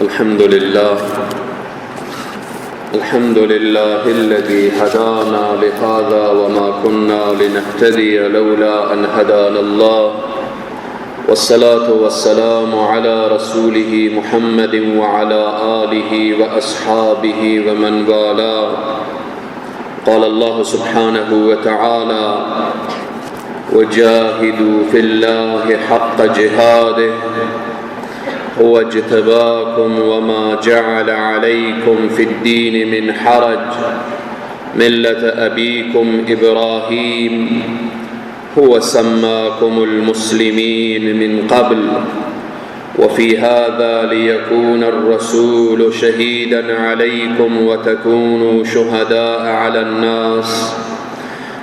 الحمد لله، الحمد لله الذي هدانا لهذا وما كنا لنهتدي لولا أن هدانا الله، والصلاة والسلام على رسوله محمد وعلى آله وأصحابه ومن والاه. قال الله سبحانه وتعالى: وجاهدوا في الله حق جهاده هو اجتباكم وما جعل عليكم في الدين من حرج ملة أبيكم إبراهيم هو سماكم المسلمين من قبل وفي هذا ليكون الرسول شهيدا عليكم وتكونوا شهداء على الناس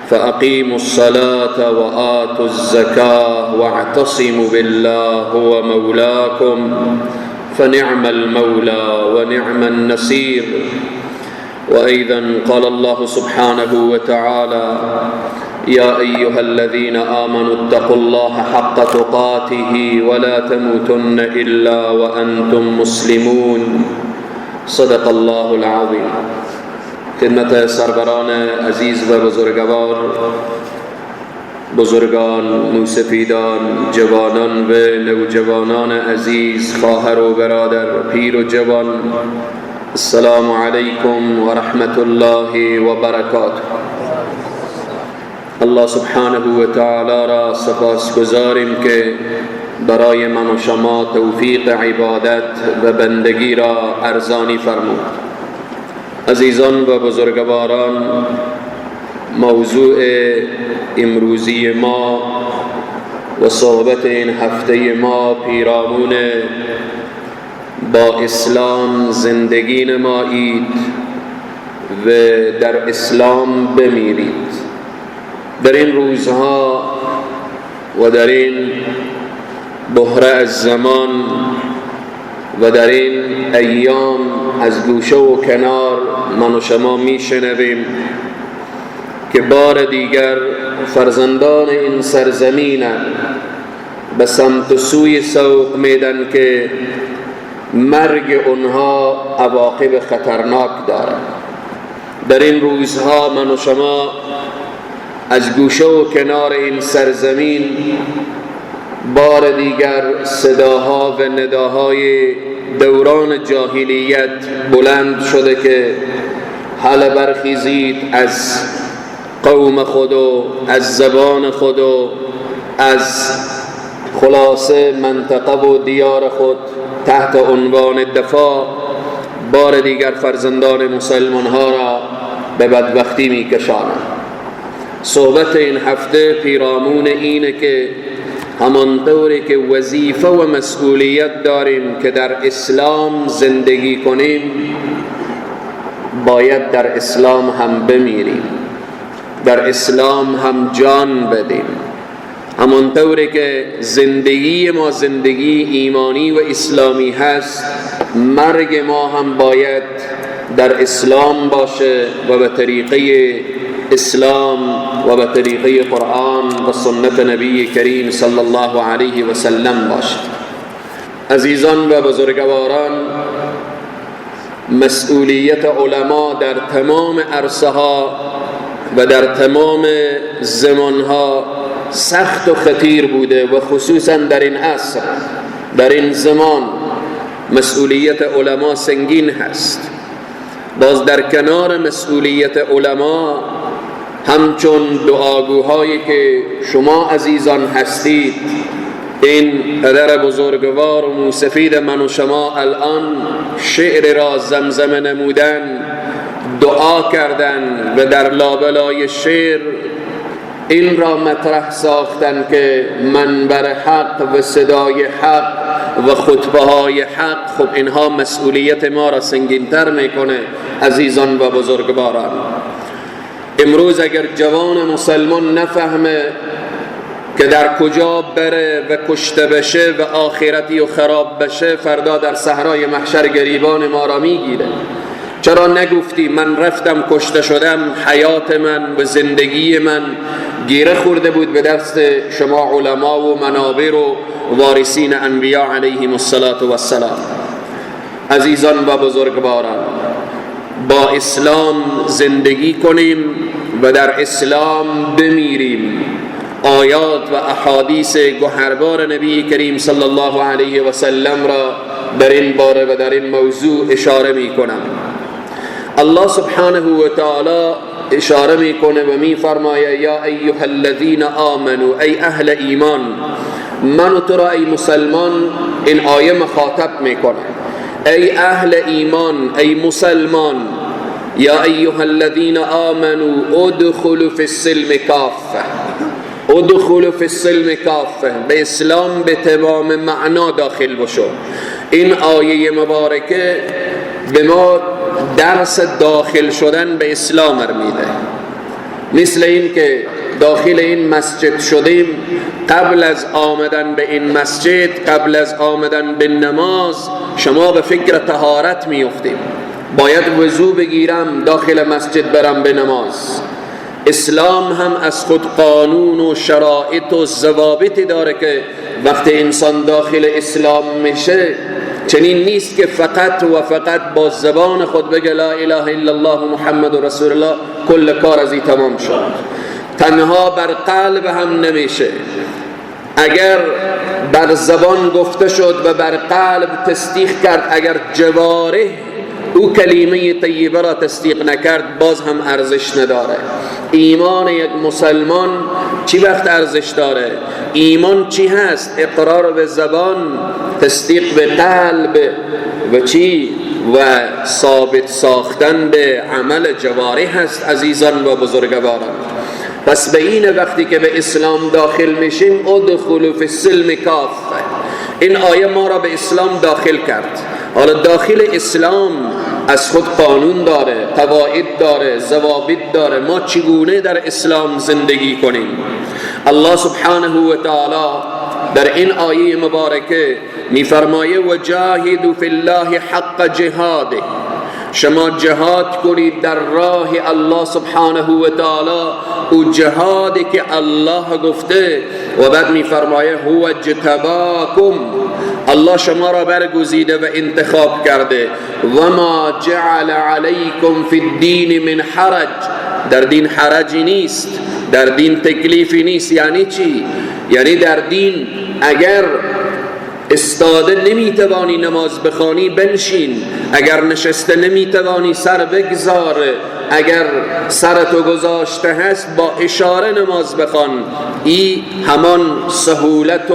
فأقيموا الصلاة وآتوا الزكاة واعتصموا بالله هو مولاكم فنعم المولى ونعم النصير. وأيضا قال الله سبحانه وتعالى: يا أيها الذين آمنوا اتقوا الله حق تقاته ولا تموتن إلا وأنتم مسلمون. صدق الله العظيم. خدمت سروران عزیز و بزرگوار، بزرگان، موسفیدان، جوانان و نوجوانان عزیز، خواهر و برادر، پیر و جوان، السلام علیکم و رحمت الله و برکاته. الله سبحانه و تعالی را سپاسگزاریم که برای من و شما توفیق عبادت و بندگی را ارزانی فرمود. عزیزان و بزرگواران، موضوع امروزی ما و صحبت این هفته ما پیرامون با اسلام زندگی نمایید و در اسلام بمیرید. در این روزها و در این بهره از زمان و در این ایام از گوشه و کنار من و شما میشنویم که بار دیگر فرزندان این سرزمین به سمت و سوی سوق میدن که مرگ اونها عواقب خطرناک دارد. در این روزها من و شما از گوشه و کنار این سرزمین بار دیگر صداها و نداهای دوران جاهلیت بلند شده که حال برخیزید از قوم خود و از زبان خود و از خلاصه منطقه و دیار خود تحت عنوان دفاع بار دیگر فرزندان مسلمان ها را به بدبختی می کشانند. صحبت این هفته پیرامون اینه که همانطوری که وظیفه و مسئولیت داریم که در اسلام زندگی کنیم، باید در اسلام هم بمیریم، در اسلام هم جان بدیم. همانطوری که زندگی ما زندگی ایمانی و اسلامی هست، مرگ ما هم باید در اسلام باشه و به طریقه اسلام و به طریقه قرآن و سنت نبی کریم صلی الله علیه و سلم باشه. عزیزان و بزرگواران، مسئولیت علما در تمام عرصه ها و در تمام زمان ها سخت و خطیر بوده و خصوصا در این عصر، در این زمان مسئولیت علما سنگین هست. باز در کنار مسئولیت علما، همچون دعاگوهایی که شما عزیزان هستید، این پدر بزرگوار و موسفید من و شما الان شعر را زمزمه نمودن، دعا کردن و در لابلای شعر این را مطرح ساختن که منبر حق و صدای حق و خطبه های حق، خب اینها مسئولیت ما را سنگین‌تر میکنه. عزیزان و بزرگواران، امروز اگر جوان مسلمان نفهمه که در کجا بره و کشته بشه و آخرتی و خراب بشه، فردا در صحرای محشر گریبان ما را میگیره. چرا نگفتی من رفتم کشته شدم، حیات من و زندگی من گیره خورده بود به دست شما علما و منابر و وارثین انبیا علیهم الصلاة والسلام؟ عزیزان و بزرگواران، با اسلام زندگی کنیم و در اسلام بمیریم. آیات و احادیث گوهربار نبی کریم صلی الله علیه و سلم را در این باره و در این موضوع اشاره می کنم. الله سبحانه و تعالی اشاره می کنه و می فرماید یا ایها الذین آمنوا، ای اهل ایمان. من و تو را ای مسلمان این آیه مخاطب می کنه. ای اهل ایمان، ای مسلمان، یا ایها الذین آمنوا ادخلوا فی السلم کافه، ادخلوا فی السلم کافه، به اسلام به تمام معنا داخل بشو. این آیه مبارکه به ما درس داخل شدن به اسلام را میده. مثل این که داخل این مسجد شدیم، قبل از آمدن به این مسجد، قبل از آمدن به نماز، شما به فکر طهارت میافتیم. باید وضو بگیرم داخل مسجد برم به نماز. اسلام هم از خود قانون و شرایط و ضوابطی داره که وقتی انسان داخل اسلام میشه چنین نیست که فقط و فقط با زبان خود بگه لا اله الا الله محمد رسول الله، کل کار از این تمام شد. تنها بر قلب هم نمیشه. اگر بر زبان گفته شد و بر قلب تصدیق کرد، اگر جوارح او کلمه طیبه را تصدیق نکرد، باز هم ارزش نداره. ایمان یک مسلمان چی وقت ارزش داره؟ ایمان چی هست؟ اقرار به زبان، تصدیق به قلب و چی؟ و ثابت ساختن به عمل جوارح هست. عزیزان و بزرگواران، پس به این وقتی که به اسلام داخل میشیم، ادخلوا فی السلم کافه، این آیه ما را به اسلام داخل کرد. حالا داخل اسلام از خود قانون داره، قواعد داره، ضوابط داره. ما چگونه در اسلام زندگی کنیم؟ الله سبحانه و تعالی در این آیه مبارکه میفرمایه و جاهدوا فی الله حق جهاده، شما جهاد کنید در راه الله سبحانه و تعالی، او جهادی که الله گفته. و بعد میفرمایه هو اجتباکم، الله شما را برگزیده و انتخاب کرده. و ما جعل علیکم فی الدین من حرج، در دین حرجی نیست، در دین تکلیفی نیست. یعنی چی؟ یعنی در دین اگر استاده نمیتوانی نماز بخوانی بنشین، اگر نشسته نمیتوانی سر بگذار، اگر سرتو گذاشته هست با اشاره نماز بخوان. ای همان سهولت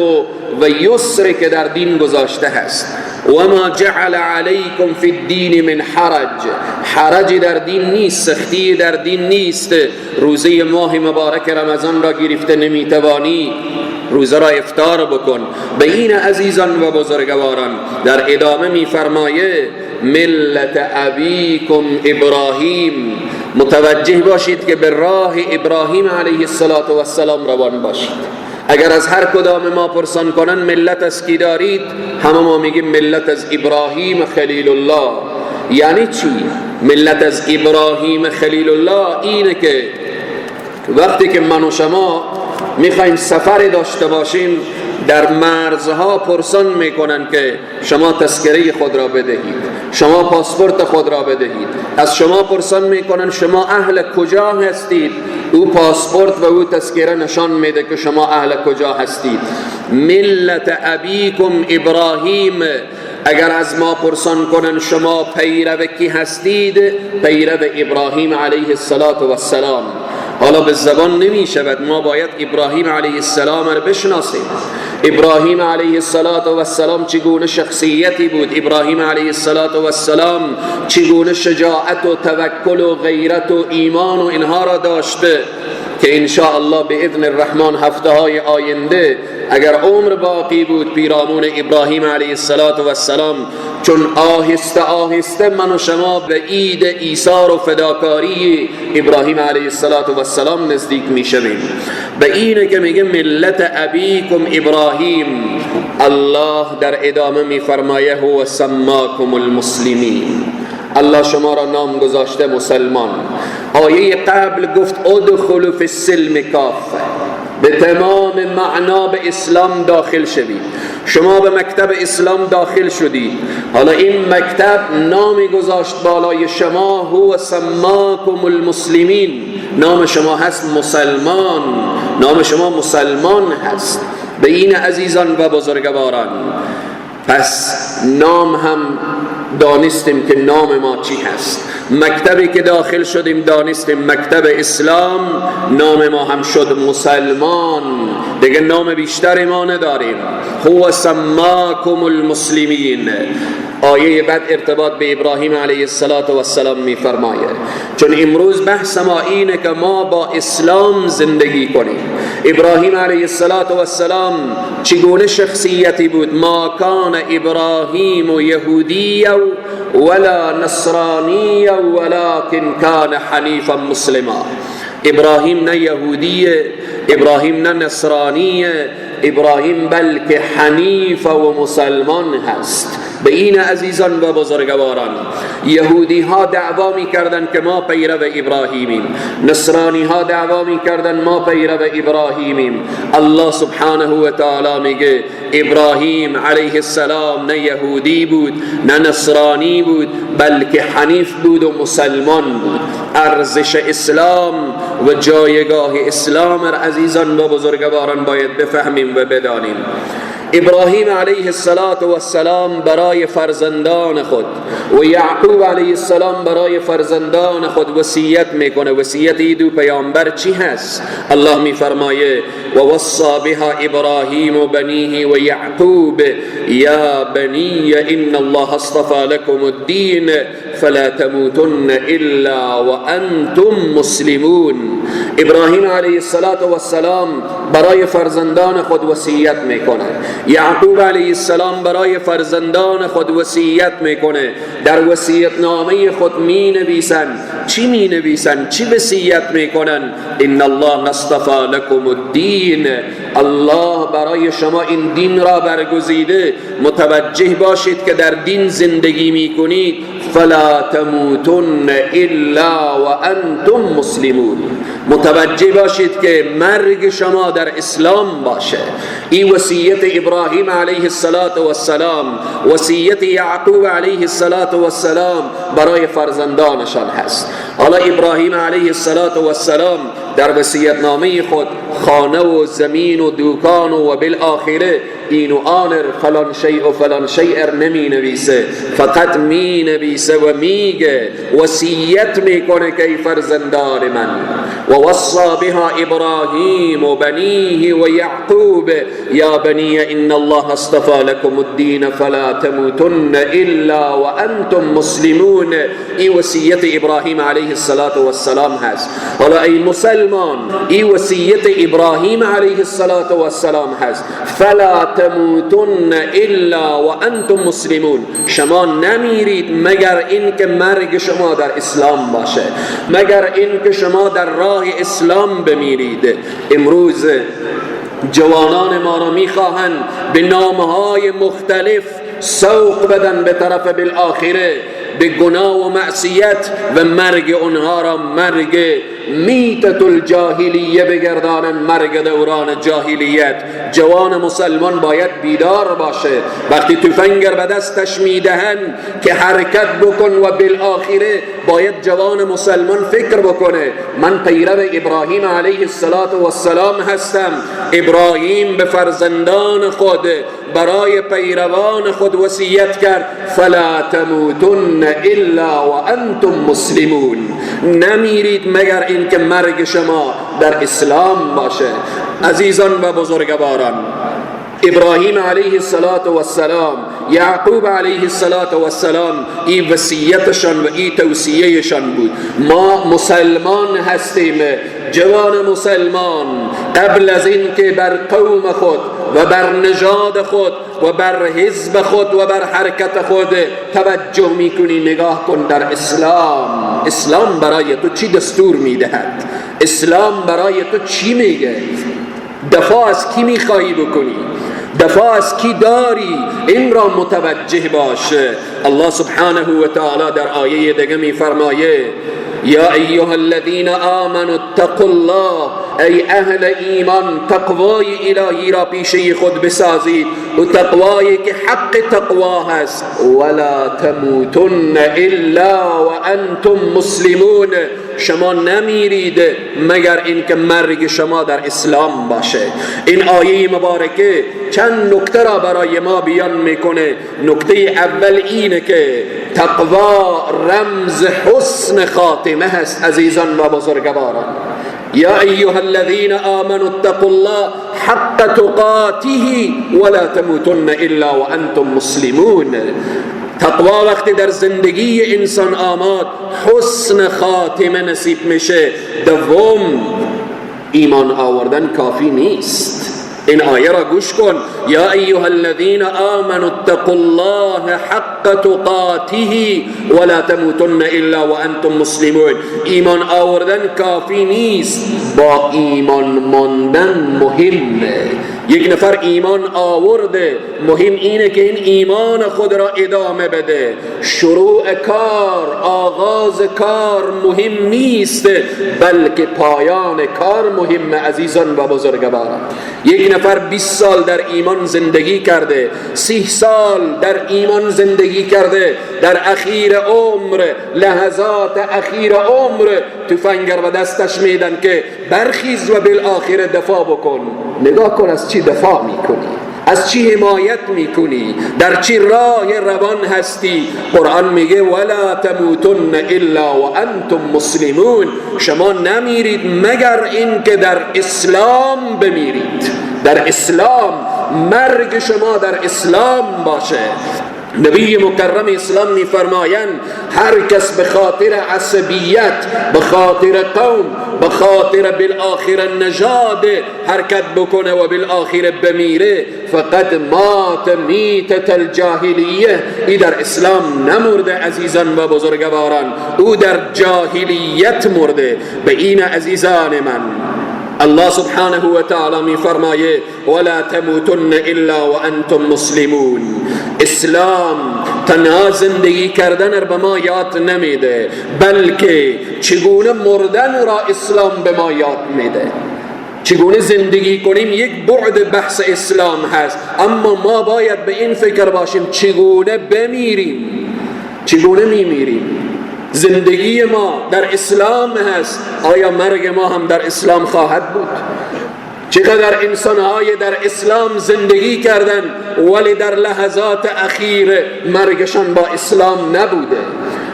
و یسر که در دین گذاشته هست. و ما جعل علیکم فی الدین من حرج، حرج در دین نیست، سختی در دین نیست. روزه ماه مبارک رمضان را گرفته نمیتوانی، روزه را افطار بکن. به این عزیزان و بزرگواران در ادامه میفرمایه ملت ابیکم ابراهیم، متوجه باشید که به راه ابراهیم علیه السلام روان باشید. اگر از هر کدام ما پرسان کنن ملت از کی دارید، همه ما میگیم ملت از ابراهیم خلیل الله. یعنی چی ملت از ابراهیم خلیل الله؟ اینه که وقتی که من و شما میخوایم سفر داشته باشیم، در مرزها پرسان میکنن که شما تذکره خود را بدهید، شما پاسپورت خود را بدهید. از شما پرسان میکنن شما اهل کجا هستید، او پاسپورت و او تذکره نشان میده که شما اهل کجا هستید. ملت ابیکم ابراهیم، اگر از ما پرسان کنن شما پیرو کی هستید، پیرو ابراهیم علیه السلام. حالا به زبان نمی شود، ما باید ابراهیم علیه السلام را بشناسیم. ابراهیم علیه السلام چگونه شخصیتی بود، ابراهیم علیه السلام چگونه شجاعت و توکل و غیرت و ایمان و اینها را داشته که انشاءالله به اذن الرحمن هفته های آینده اگر عمر باقی بود پیرامون ابراهیم علیه السلام، چون آهسته آهسته من و شما به عید ایثار و فداکاری ابراهیم علیه السلام نزدیک میشویم. به اینه که میگه ملت ابیکم ابراهیم. الله در ادامه میفرمایه هو سماکم المسلمین، الله شما را نام گذاشته مسلمان. آیه قبل گفت ادخلوا فی السلم کافه، به تمام معنا به اسلام داخل شوید. شما به مکتب اسلام داخل شدید، حالا این مکتب نامی گذاشت بالای شما، هو سماکم المسلمین، نام شما هست مسلمان، نام شما مسلمان هست. به این عزیزان و بزرگواران، پس نام هم دانستیم که نام ما چی هست، مکتبی که داخل شدیم دانستیم مکتب اسلام، نام ما هم شد مسلمان، دیگه نام بیشتر ما نداریم. هو سماکم المسلمین. آیه بعد ارتباط به ابراهیم علیه السلام میفرمایه، چون امروز بحث ما اینه که ما با اسلام زندگی کنیم. ابراهیم علیه السلام چگونه شخصیتی بود؟ ما کان ابراهیم یهودی ولا نصرانی ولكن کان حنیفا مسلما. ابراهیم نه یهودیه، ابراهیم نه نصرانیه، ابراهیم بلکه حنیف و مسلمان هست. به این عزیزان و بزرگواران، یهودی ها دعوا می کردن که ما پیرو ابراهیمیم، نصرانی ها دعوا می کردن ما پیرو ابراهیمیم. الله سبحانه و تعالی میگه ابراهیم علیه السلام نه یهودی بود نه نصرانی بود، بلکه حنیف بود و مسلمان بود. ارزش اسلام و جایگاه اسلام عزیزان و بزرگواران باید بفهمیم و بدانیم. ابراهیم علیه السلام برای فرزندان خود و یعقوب علیه السلام برای فرزندان خود وصیت میکنه. وصیت ای دو پیامبر چی هست؟ الله میفرمایه و وصا بها ابراهیم و بنیه و یعقوب یا بنی ان الله اصطفى لكم الدین فلا تموتن الا وانتم مسلمون. ابراهیم علیه السلام برای فرزندان خود وصیت میکنه، یعقوب علیه السلام برای فرزندان خود وصیت میکنه. در وصیت نامه خود می نویسن. چی می نویسن؟ چی وصیت میکنن؟ ان الله اصطفى لكم الدین، الله برای شما این دین را برگزیده، متوجه باشید که در دین زندگی میکنید. فلا تموتن الا وانتم مسلمون، متوجه باشید که مرگ شما در اسلام باشه. این وصیت ابراهیم علیه السلام، وصیت یعقوب علیه السلام برای فرزندانشان هست. حالا ابراهیم علیه السلام در وصیت نامه خود خانه و زمین و دوکان و بالآخره این و آنر فلان شیء و فلان شیء نمی نویسه، فقط می نویسه و میگه، وصیت میکنه که ای فرزندان من، و وصا بها ابراهیم و بنیه و یعقوب یا بنی ان الله اصطفى لكم الدین فلا تموتن الا وانتم مسلمون. ای وصیت ابراهیم علیه السلام هست. حالا ای مسلمان، ای وصیت ابراهیم علیه السلام هست، فلا تموتن الا وانتم مسلمون، شما نمیرید مگر اینکه مرگ شما در اسلام باشه، مگر اینکه شما در راه اسلام بمیرید. امروز جوانان ما را میخواهند به نامهای مختلف سوق بدن به طرف بالآخره، به گناه و معصیت، و مرگ اونها را مرگ میتة الجاهلیه بگردانن، مرگ دوران جاهلیت. جوان مسلمان باید بیدار باشه، وقتی تفنگ به دستش میدهن که حرکت بکن و بالآخره، باید جوان مسلمان فکر بکنه من پیرو ابراهیم علیه السلام هستم. ابراهیم به فرزندان خود، برای پیروان خود وصیت کرد فلا تموتن الا وانتم مسلمون، نمیرید مگر اینکه مرگ شما در اسلام باشه. عزیزان و بزرگواران، ابراهیم علیه السلام، یعقوب علیه السلام، این وصیتشان و این توصیهشان بود. ما مسلمان هستیم. جوان مسلمان قبل از اینکه بر قوم خود و بر نژاد خود و بر حزب خود و بر حرکت خود توجه میکنی، نگاه کن در اسلام. اسلام برای تو چی دستور میدهد؟ اسلام برای تو چی میگه؟ دفاع از کی میخواهی بکنی؟ دفاع از کی داری؟ این را متوجه باش. الله سبحانه و تعالی در آیه دیگه میفرمایه یا ایها الذین آمنوا اتقوا الله، ای اهل ایمان تقوای الهی را پیشه خود بسازید، و تقوایی که حق تقوا هست. ولا تموتن الا وانتم مسلمون، شما نمیرید مگر اینکه مرگ شما در اسلام باشه. این آیه مبارکه چند نکته را برای ما بیان میکنه. نکته اول اینه که تقوا رمز حسن خاتمه هست. عزیزان و بزرگواران، یا ایها الذین آمنوا اتقوا الله حق تقاته ولا تموتن الا وانتم مسلمون. تقوا وقتی در زندگی انسان آمد حسن خاتمه نصیب میشه. دوم، ایمان آوردن کافی نیست. این آیه را گوش کن، یا ایها الذین آمنوا اتقوا الله حق تقاته ولا تموتن الا وانتم مسلمون. ایمان آوردن کافی نیست، با ایمان ماندن مهمه. یک نفر ایمان آورده، مهم اینه که این ایمان خود را ادامه بده. شروع کار، آغاز کار مهم نیست، بلکه پایان کار مهمه. عزیزان و بزرگواران، یک نفر 20 سال در ایمان زندگی کرده، 30 سال در ایمان زندگی کرده، در اخیر عمر، لحظات اخیر عمر تفنگ و دستش میدن که برخیز و بالآخره دفاع بکن. نگاه کن از چی دفاع میکنی، از چی حمایت میکنی، در چی راه روان هستی. قرآن میگه ولا تموتن الا وانتم مسلمون، شما نمیرید مگر اینکه در اسلام بمیرید. در اسلام، مرگ شما در اسلام باشه. نبی مکرم اسلام میفرمایند هر کس به خاطر عصبیت، به خاطر قوم، به خاطر بالآخره نژاد حرکت بکنه و بالآخره بمیره، فقد مات میتة الجاهلیه، ای در اسلام نمرده عزیزان و بزرگواران، او در جاهلیت مرده. به این عزیزان من، الله سبحانه و تعالی می فرمایه ولا تموتن الا وانتم مسلمون. اسلام تنها زندگی کردن را به ما یاد نمیده، بلکه چگونه مردن را اسلام به ما یاد میده. چگونه زندگی کنیم یک بعد بحث اسلام هست، اما ما باید به این فکر باشیم چگونه بمیریم، چگونه میمیریم. زندگی ما در اسلام هست، آیا مرگ ما هم در اسلام خواهد بود؟ چقدر انسانهای در اسلام زندگی کردن ولی در لحظات اخیر مرگشان با اسلام نبوده،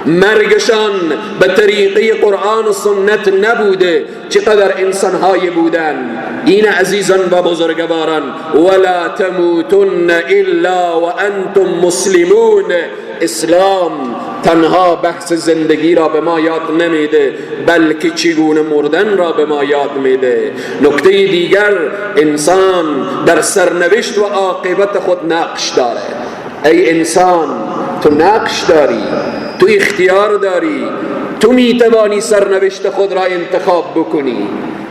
مرگشان به طریقه قرآن و سنت نبوده. چقدر انسانهای بودن. این عزیزان و بزرگواران، ولا تموتن الا وانتم مسلمون. اسلام تنها بحث زندگی را به ما یاد نمیده، بلکه چگونه مردن را به ما یاد میده. نکته دیگر، انسان در سرنوشت و عاقبت خود نقش داره. ای انسان، تو نقش داری، تو اختیار داری، تو میتوانی سرنوشت خود را انتخاب بکنی.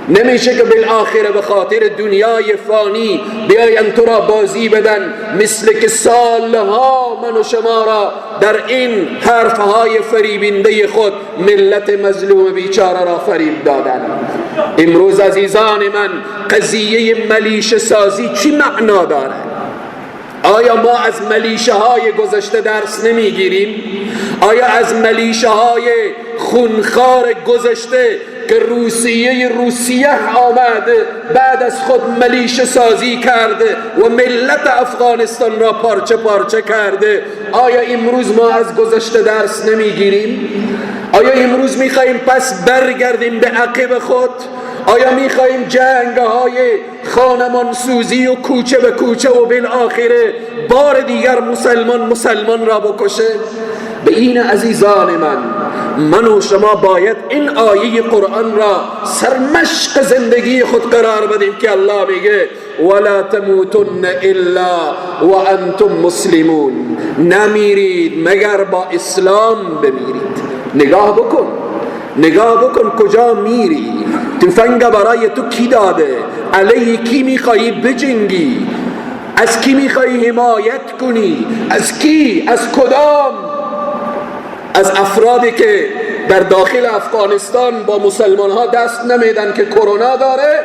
نمیشه که بالآخره به خاطر دنیای فانی بیاین تو را بازی بدن، مثل که سالها من و شما را در این حرفهای فریبنده خود ملت مظلوم بیچاره را فریب دادن. امروز عزیزان من، قضیه ملیشه سازی چی معنا داره؟ آیا ما از ملیشه های گذشته درس نمیگیریم؟ آیا از ملیشه های خونخوار گذشته که روسیه آمد بعد از خود ملیشه سازی کرده و ملت افغانستان را پارچه پارچه کرده، آیا امروز ما از گذشته درس نمیگیریم؟ آیا امروز میخواییم پس برگردیم به عقب خود؟ آیا میخواییم جنگ های خانمان سوزی و کوچه به کوچه و بالآخره بار دیگر مسلمان مسلمان را بکشه؟ به این عزیزان من، من و شما باید این آیه قرآن را سرمشق زندگی خود قرار بدیم که الله میگه ولا تموتن الا وانتم مسلمون. نمیرید مگر با اسلام بمیرید. نگاه بکن، نگاه بکن کجا میری، تفنگ برای تو کی داده، علیه کی میخوایی بجنگی، از کی میخوایی حمایت کنی، از کی، از کدام، از افرادی که در داخل افغانستان با مسلمان ها دست نمیدن که کرونا داره،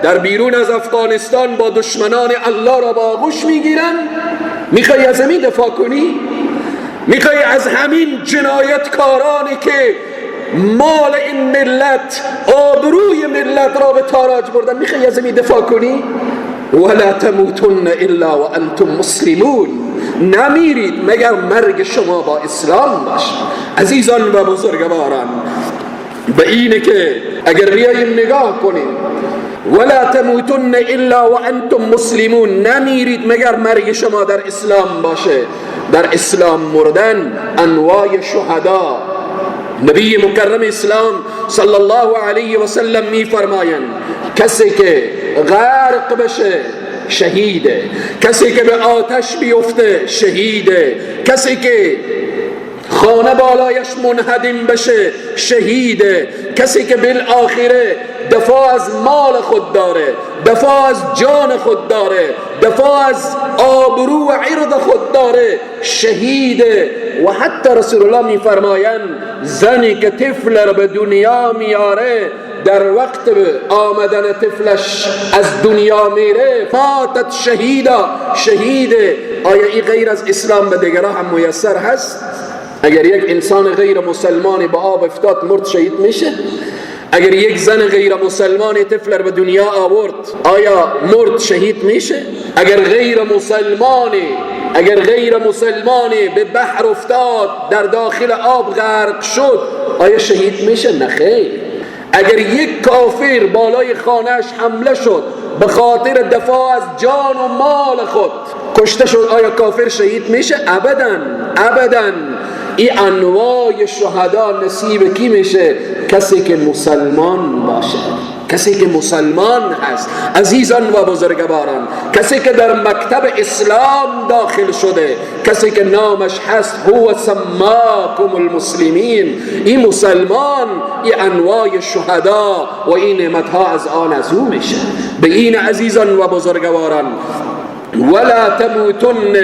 در بیرون از افغانستان با دشمنان الله را با آغوش میگیرن. میخوای از همین دفاع کنی؟ میخوای از همین جنایتکارانی که مال این ملت، آبروی ملت را به تاراج بردن، میخوای از همین دفاع کنی؟ ولا تموتن الا وانتم مسلمون، نمیرید مگر مرگ شما با اسلام باشه. عزیزان و بزرگواران، به اینه که اگر بیاییم نگاه کنیم، ولا تموتن الا وانتم مسلمون، نمیرید مگر مرگ شما در اسلام باشه. در اسلام مردن انواع شهدا. نبی مکرم اسلام صلی الله علیه و سلم میفرمایند کسی که غرق بشه شهیده، کسی که به آتش بیفته شهیده، کسی که خانه بالایش منهدم بشه شهیده، کسی که بالآخره دفاع از مال خود داره، دفاع از جان خود داره، دفاع از آبرو و عرض خود داره شهیده. و حتی رسول الله میفرمایند زنی که طفل را به دنیا میاره، در وقت آمدن طفلش از دنیا میره، فاتت شهیدا، شهیده. آیا این غیر از اسلام به دیگران هم میسر هست؟ اگر یک انسان غیر مسلمان با آب افتاد مرد شهید میشه؟ اگر یک زن غیر مسلمان طفل را به دنیا آورد آیا مرد شهید میشه؟ اگر غیر مسلمانی به بحر افتاد، در داخل آب غرق شد، آیا شهید میشه؟ نه خیر. اگر یک کافر بالای خانهش حمله شد به خاطر دفاع از جان و مال خود کشته شد، آیا کافر شهید میشه؟ ابدا، ابدا. این انواع شهدا نصیب کی میشه؟ کسی که مسلمان باشه، کسی که مسلمان هست. عزیزان و بزرگواران، کسی که در مکتب اسلام داخل شده، کسی که نامش هست هو سماکم المسلمین، این مسلمان، این انواع شهدا و این نعمتها از آن از او میشه. به این عزیزان و بزرگواران، ولا تموتن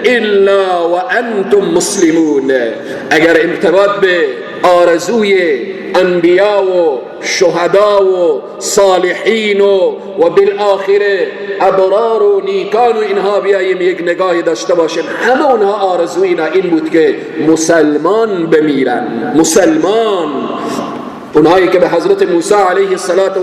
الا وانتم مسلمون. اگر ارتباط به آرزوی انبیا و شهدا و صالحین و بالآخره ابرار و نیکان و اینها بیاییم یک نگاهی داشته باشیم، همه اونها آرزوی اینا این بود که مسلمان بمیرن. مسلمان، اونهایی که به حضرت موسی علیه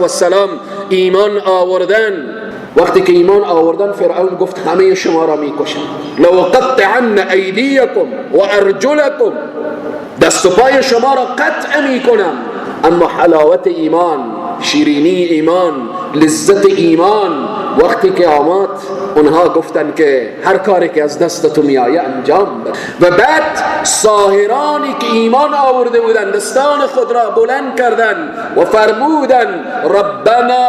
السلام ایمان آوردن، وقتی که ایمان آوردن فرعون گفت همه شما را میکشم، لو قطعن ایدیکم و ارجلکم، دست و پای شما را قطع میکنم. اما حلاوت ایمان، شیرینی ایمان، لذت ایمان وقتی که آمد، اونها گفتن که هر کاری که از دست تو میآید انجام بده. و بعد ساحرانی که ایمان آورده بودند دستان خود را بلند کردند و فرمودند ربنا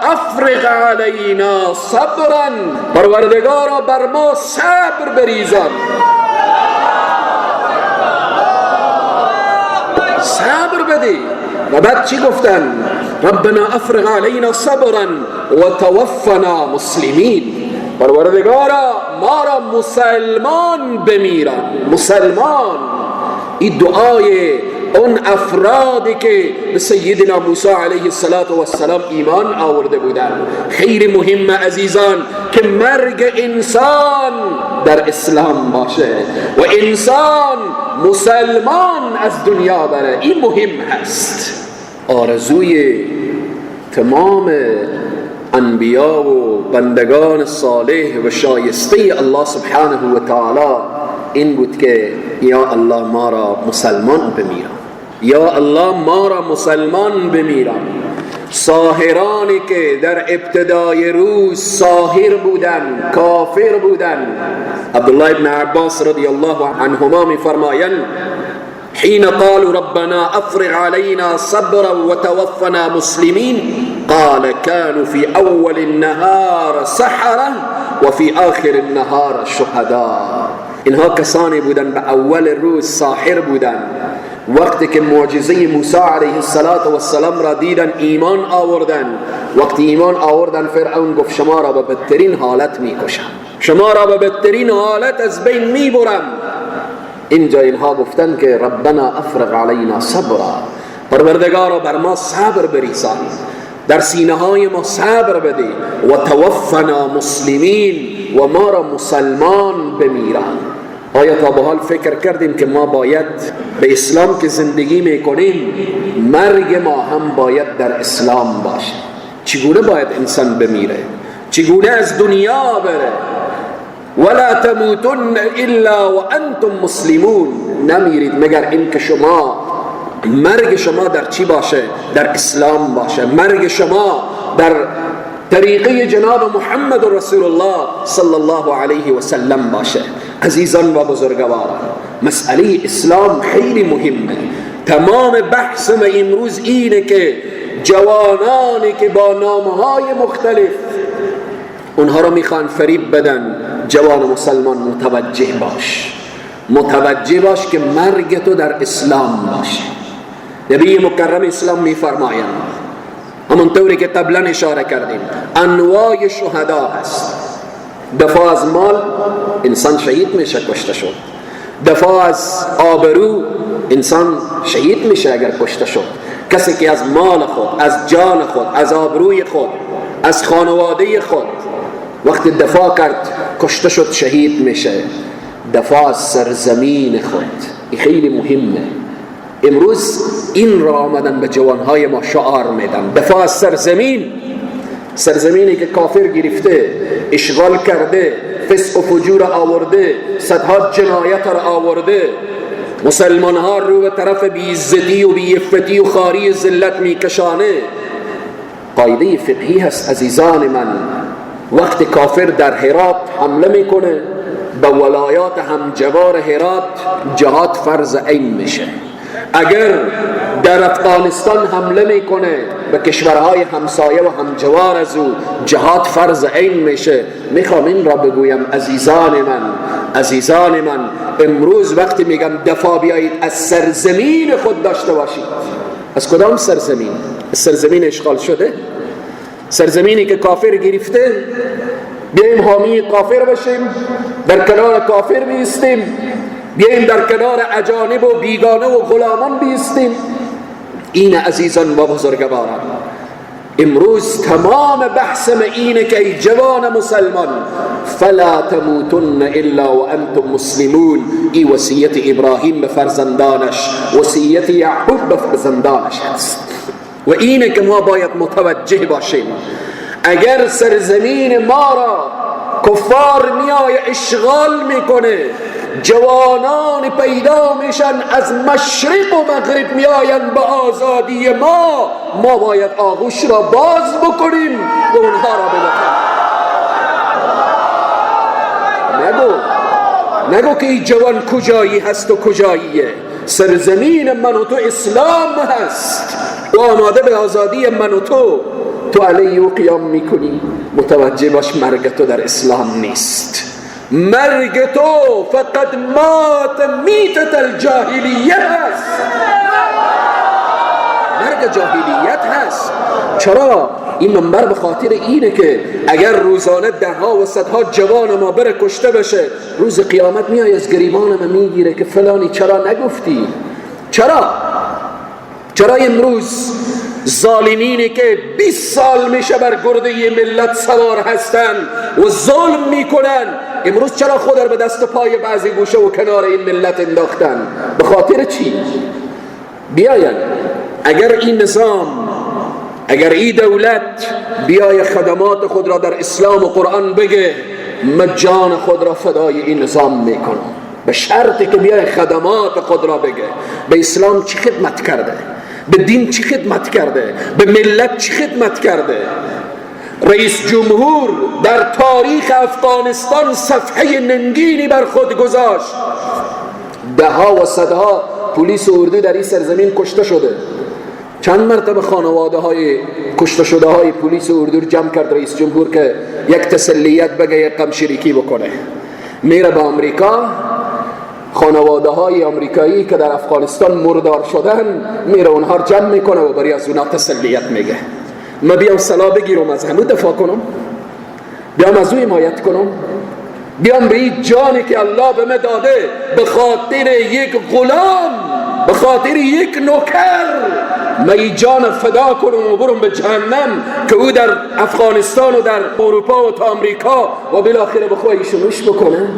افرغ علینا صبرا، پروردگارا بر ما صبر بریزان، صبر بدی. و بعد چی گفتن؟ ربنا افرغ علینا صبرا و توفنا مسلمین، پروردگارا ما را مسلمان بمیران، مسلمان. این دعای اون افرادی که به سیدنا موسی علیه السلام ایمان آورده بودند. خیلی مهم عزیزان که مرگ انسان در اسلام باشه و انسان مسلمان از دنیا بره، این مهم هست. آرزوی تمام انبیا و بندگان صالح و شایسته الله سبحانه و تعالی این بود که یا الله ما را مسلمان بمیران، یا الله ما را مسلمان بمیران. ساحرانی که در ابتدای روز ساحر بودن، کافر بودن، عبدالله ابن عباس رضی الله عنهما می فرمایند حين قالوا ربنا افرغ علينا صبرا وتوفنا مسلمين قال كانوا في اول النهار سحرة وفي آخر النهار شهداء. اینها کسانی بودن به اول روز ساحر بودن، وقتی که معجزه موسی علیه السلام را دیدن ایمان آوردن. وقتی ایمان آوردن فرعون گفت شما را به بدترین حالت میکشم، شما را به بدترین حالت از بین میبرم. اینجا اینها گفتن که ربنا افرغ علینا صبرا، پروردگارا بر ما صبر بریزان، در سینه های ما صبر بده، و توفنا مسلمین، و ما را مسلمان بمیران. آیا تا به حال فکر کردیم که ما باید به اسلام که زندگی میکنیم مرگ ما هم باید در اسلام باشه؟ چگونه باید انسان بمیره؟ چگونه از دنیا بره؟ ولا تموتن الا وانتم مسلمون، نمیرید مگر اینکه شما مرگ شما در چی باشه؟ در اسلام باشه. مرگ شما در طریقه جناب محمد رسول الله صلی الله علیه و سلم باشه. عزیزان و بزرگواران، مسئله اسلام خیلی مهمه. تمام بحث ما امروز اینه که جوانانی که با نامهای مختلف اونها رو میخوان فریب بدن، جوان مسلمان متوجه باش، متوجه باش که مرگ تو در اسلام باشه. نبی مکرم اسلام میفرمایند، همونطوری که قبلا اشاره کردیم، انواع شهدا هست. دفاع از مال انسان شهید میشه، کشته شد. دفاع از آبرو انسان شهید میشه اگر کشته شد. کسی که از مال خود، از جان خود، از آبروی خود، از خانواده خود وقتی دفاع کرد کشته شد، شهید میشه. دفاع از سرزمین خود این خیلی مهمه. امروز این را آمدن به جوانهای ما شعار میدن، دفاع از سرزمین، سرزمینی که کافر گرفته، اشغال کرده، فسق و فجور آورده، صدها جنایت را آورده، مسلمان ها رو به طرف بی‌عزتی و بی‌عفتی و خواری ذلت میکشانه. قاعده فقهی هست عزیزان من، وقت کافر در هرات حمله میکنه به ولایات همجوار هرات، جهاد فرض عین میشه. اگر در افغانستان حمله میکنه به کشورهای همسایه و همجوار از او، جهاد فرض عین میشه. میخوام این را بگویم عزیزان من، عزیزان من، امروز وقتی میگم دفاع بیایید از سرزمین خود داشته باشید. از کدام سرزمین؟ از سرزمین اشغال شده، سرزمینی که کافر گرفته. بیاییم حامی کافر بشیم، در کنار کافر بیستیم، بیاییم در کنار اجانب و بیگانه و غلامان بیستیم. این عزیزان و بزرگواران، امروز تمام بحث ما اینه که ای جوان مسلمان، فلا تموتن الا وانتم مسلمون. ای وصیت ابراهیم به فرزندانش، وصیت یعقوب به فرزندانش هست. و اینه که ما باید متوجه باشیم، اگر سرزمین ما را کفار میای اشغال میکنه، جوانان پیدا میشن از مشرق و مغرب میاین به آزادی ما، ما باید آغوش را باز بکنیم و اونها را ببخشیم. نگو که این جوان کجایی هست و کجاییه. سرزمین من و تو اسلام هست و آماده به آزادی من و تو. تو علیه او قیام میکنی، متوجه باش مرگ تو در اسلام نیست. مرگ تو فقط مات میتت الجاهلیه هست، مرگ جاهلیت هست. چرا؟ این منبر به خاطر اینه که اگر روزانه ده ها و صدها جوان ما بره کشته بشه، روز قیامت میای از گریبان ما میگیره که فلانی چرا نگفتی؟ چرا؟ چرا امروز ظالمینی که 20 سال میشه بر گرده ملت سوار هستن و ظلم میکنن، امروز چرا خود را به دست و پای بعضی گوشه و کنار این ملت انداختن؟ به خاطر چی؟ بیاین اگر این نظام، اگر این دولت بیای خدمات خود را در اسلام و قرآن بگه، من جان خود را فدای این نظام میکنم، به شرطی که بیای خدمات خود را بگه. به اسلام چی خدمت کرده؟ به دین چی خدمت کرده؟ به ملت چی خدمت کرده؟ رئیس جمهور در تاریخ افغانستان صفحه ننگینی بر خود گذاشت. ده ها و صدها پلیس و اردو در این سرزمین کشته شده. چند مرتبه خانواده های کشته شده های پلیس و اردو جمع کرد رئیس جمهور که یک تسلیت بگه، یک غم شریکی بکنه. میره به آمریکا، خانواده های آمریکایی که در افغانستان مردار شدن میره اونها رو جمع میکنه و برای از اونها تسلیت میگه. ما بیام سلاح بگیرم از همون دفاع کنم، بیام از او حمایت کنم. بیام به این جانی که الله به من داده، به خاطر یک غلام، به خاطر یک نوکر، من این جان فدا کنم و برم به جهنم که او در افغانستان و در اروپا و تا آمریکا و بالاخره بخواه ایشونوش بکنه.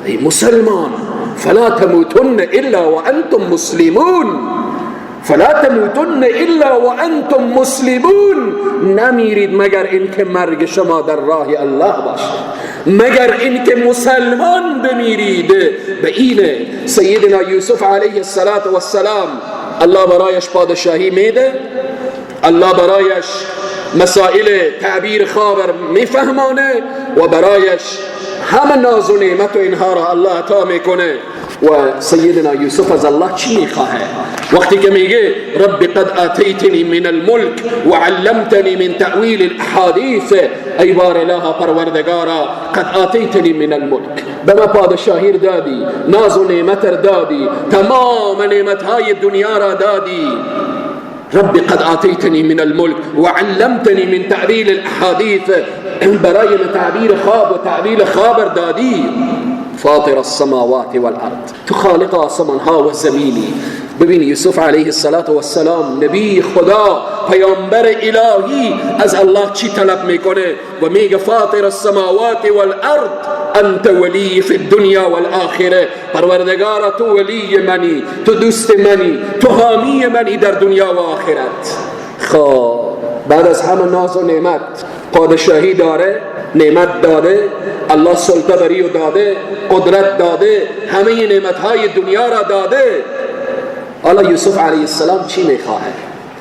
ای مسلمان، فلا تموتن الا وانتم مسلمون، فلا تموتن الا وانتم مسلمون. نمیرید مگر اینکه مرگ شما در راه الله باشه، مگر اینکه مسلمان بمیرید. به اینه سیدنا یوسف علیه السلام الله برایش پادشاهی میده، الله برایش مسائل تعبیر خواب میفهمانه و برایش همه ناز و نعمت و اینها را الله عطا میکنه. و سیدنا یوسف از الله چی میخواهه؟ وقتی که میگه رب قد آتیتنی من الملک و علمتنی من تأویل الاحادیث، ای بار اله پروردگارا، قد آتیتنی من الملک، به ما پادشاهی دادی، ناز و نعمت دادی، تمام نعمتهای دنیا را دادی. رب قد آتیتنی من الملک و علمتنی من تأویل الاحادیث، برای تعبیر خواب و تعبیر خبر دادی. فاطر السماوات والارض، تو خالق آسمان ها و زمینی. ببین یوسف علیه السلام نبی خدا، پیامبر الهی، از الله چی طلب میکنه؟ و میگه فاطر السماوات والارض انت ولی فی الدنیا والآخره. پروردگارا تو ولی منی، تو دوست منی، تو حامی منی در دنیا و آخرت. خب بعد از همه ناز و نعمت، پادشاهی داره، نعمت داده، الله سلطه بری و داده، قدرت داده، همه نعمتهای دنیا را داده. حالا یوسف علیه السلام چی میخواهه؟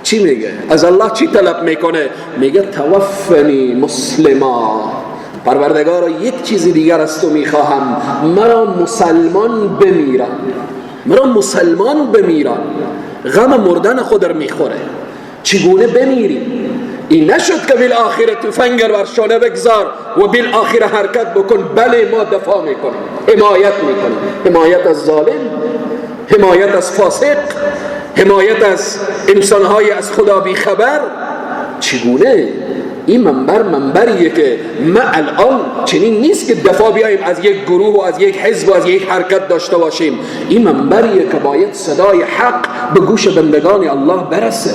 چی میگه؟ از الله چی طلب میکنه؟ میگه توفنی مسلما، پروردگارا یک چیز دیگر از تو میخواهم، مرا مسلمان بمیران، مرا مسلمان بمیران. غم مردن خود را میخوره، چگونه بمیری؟ این نشد که بالآخره تفنگ بر شانه بگذار و بالآخره حرکت بکن. بله ما دفاع میکنیم، حمایت میکنیم، حمایت از ظالم، حمایت از فاسق، حمایت از انسانهای از خدا بیخبر. چگونه؟ این منبر منبریه که ما الان چنین نیست که دفاع بیاییم از یک گروه و از یک حزب و از یک حرکت داشته باشیم. این منبریه که باید صدای حق به گوش بندگان الله برسه.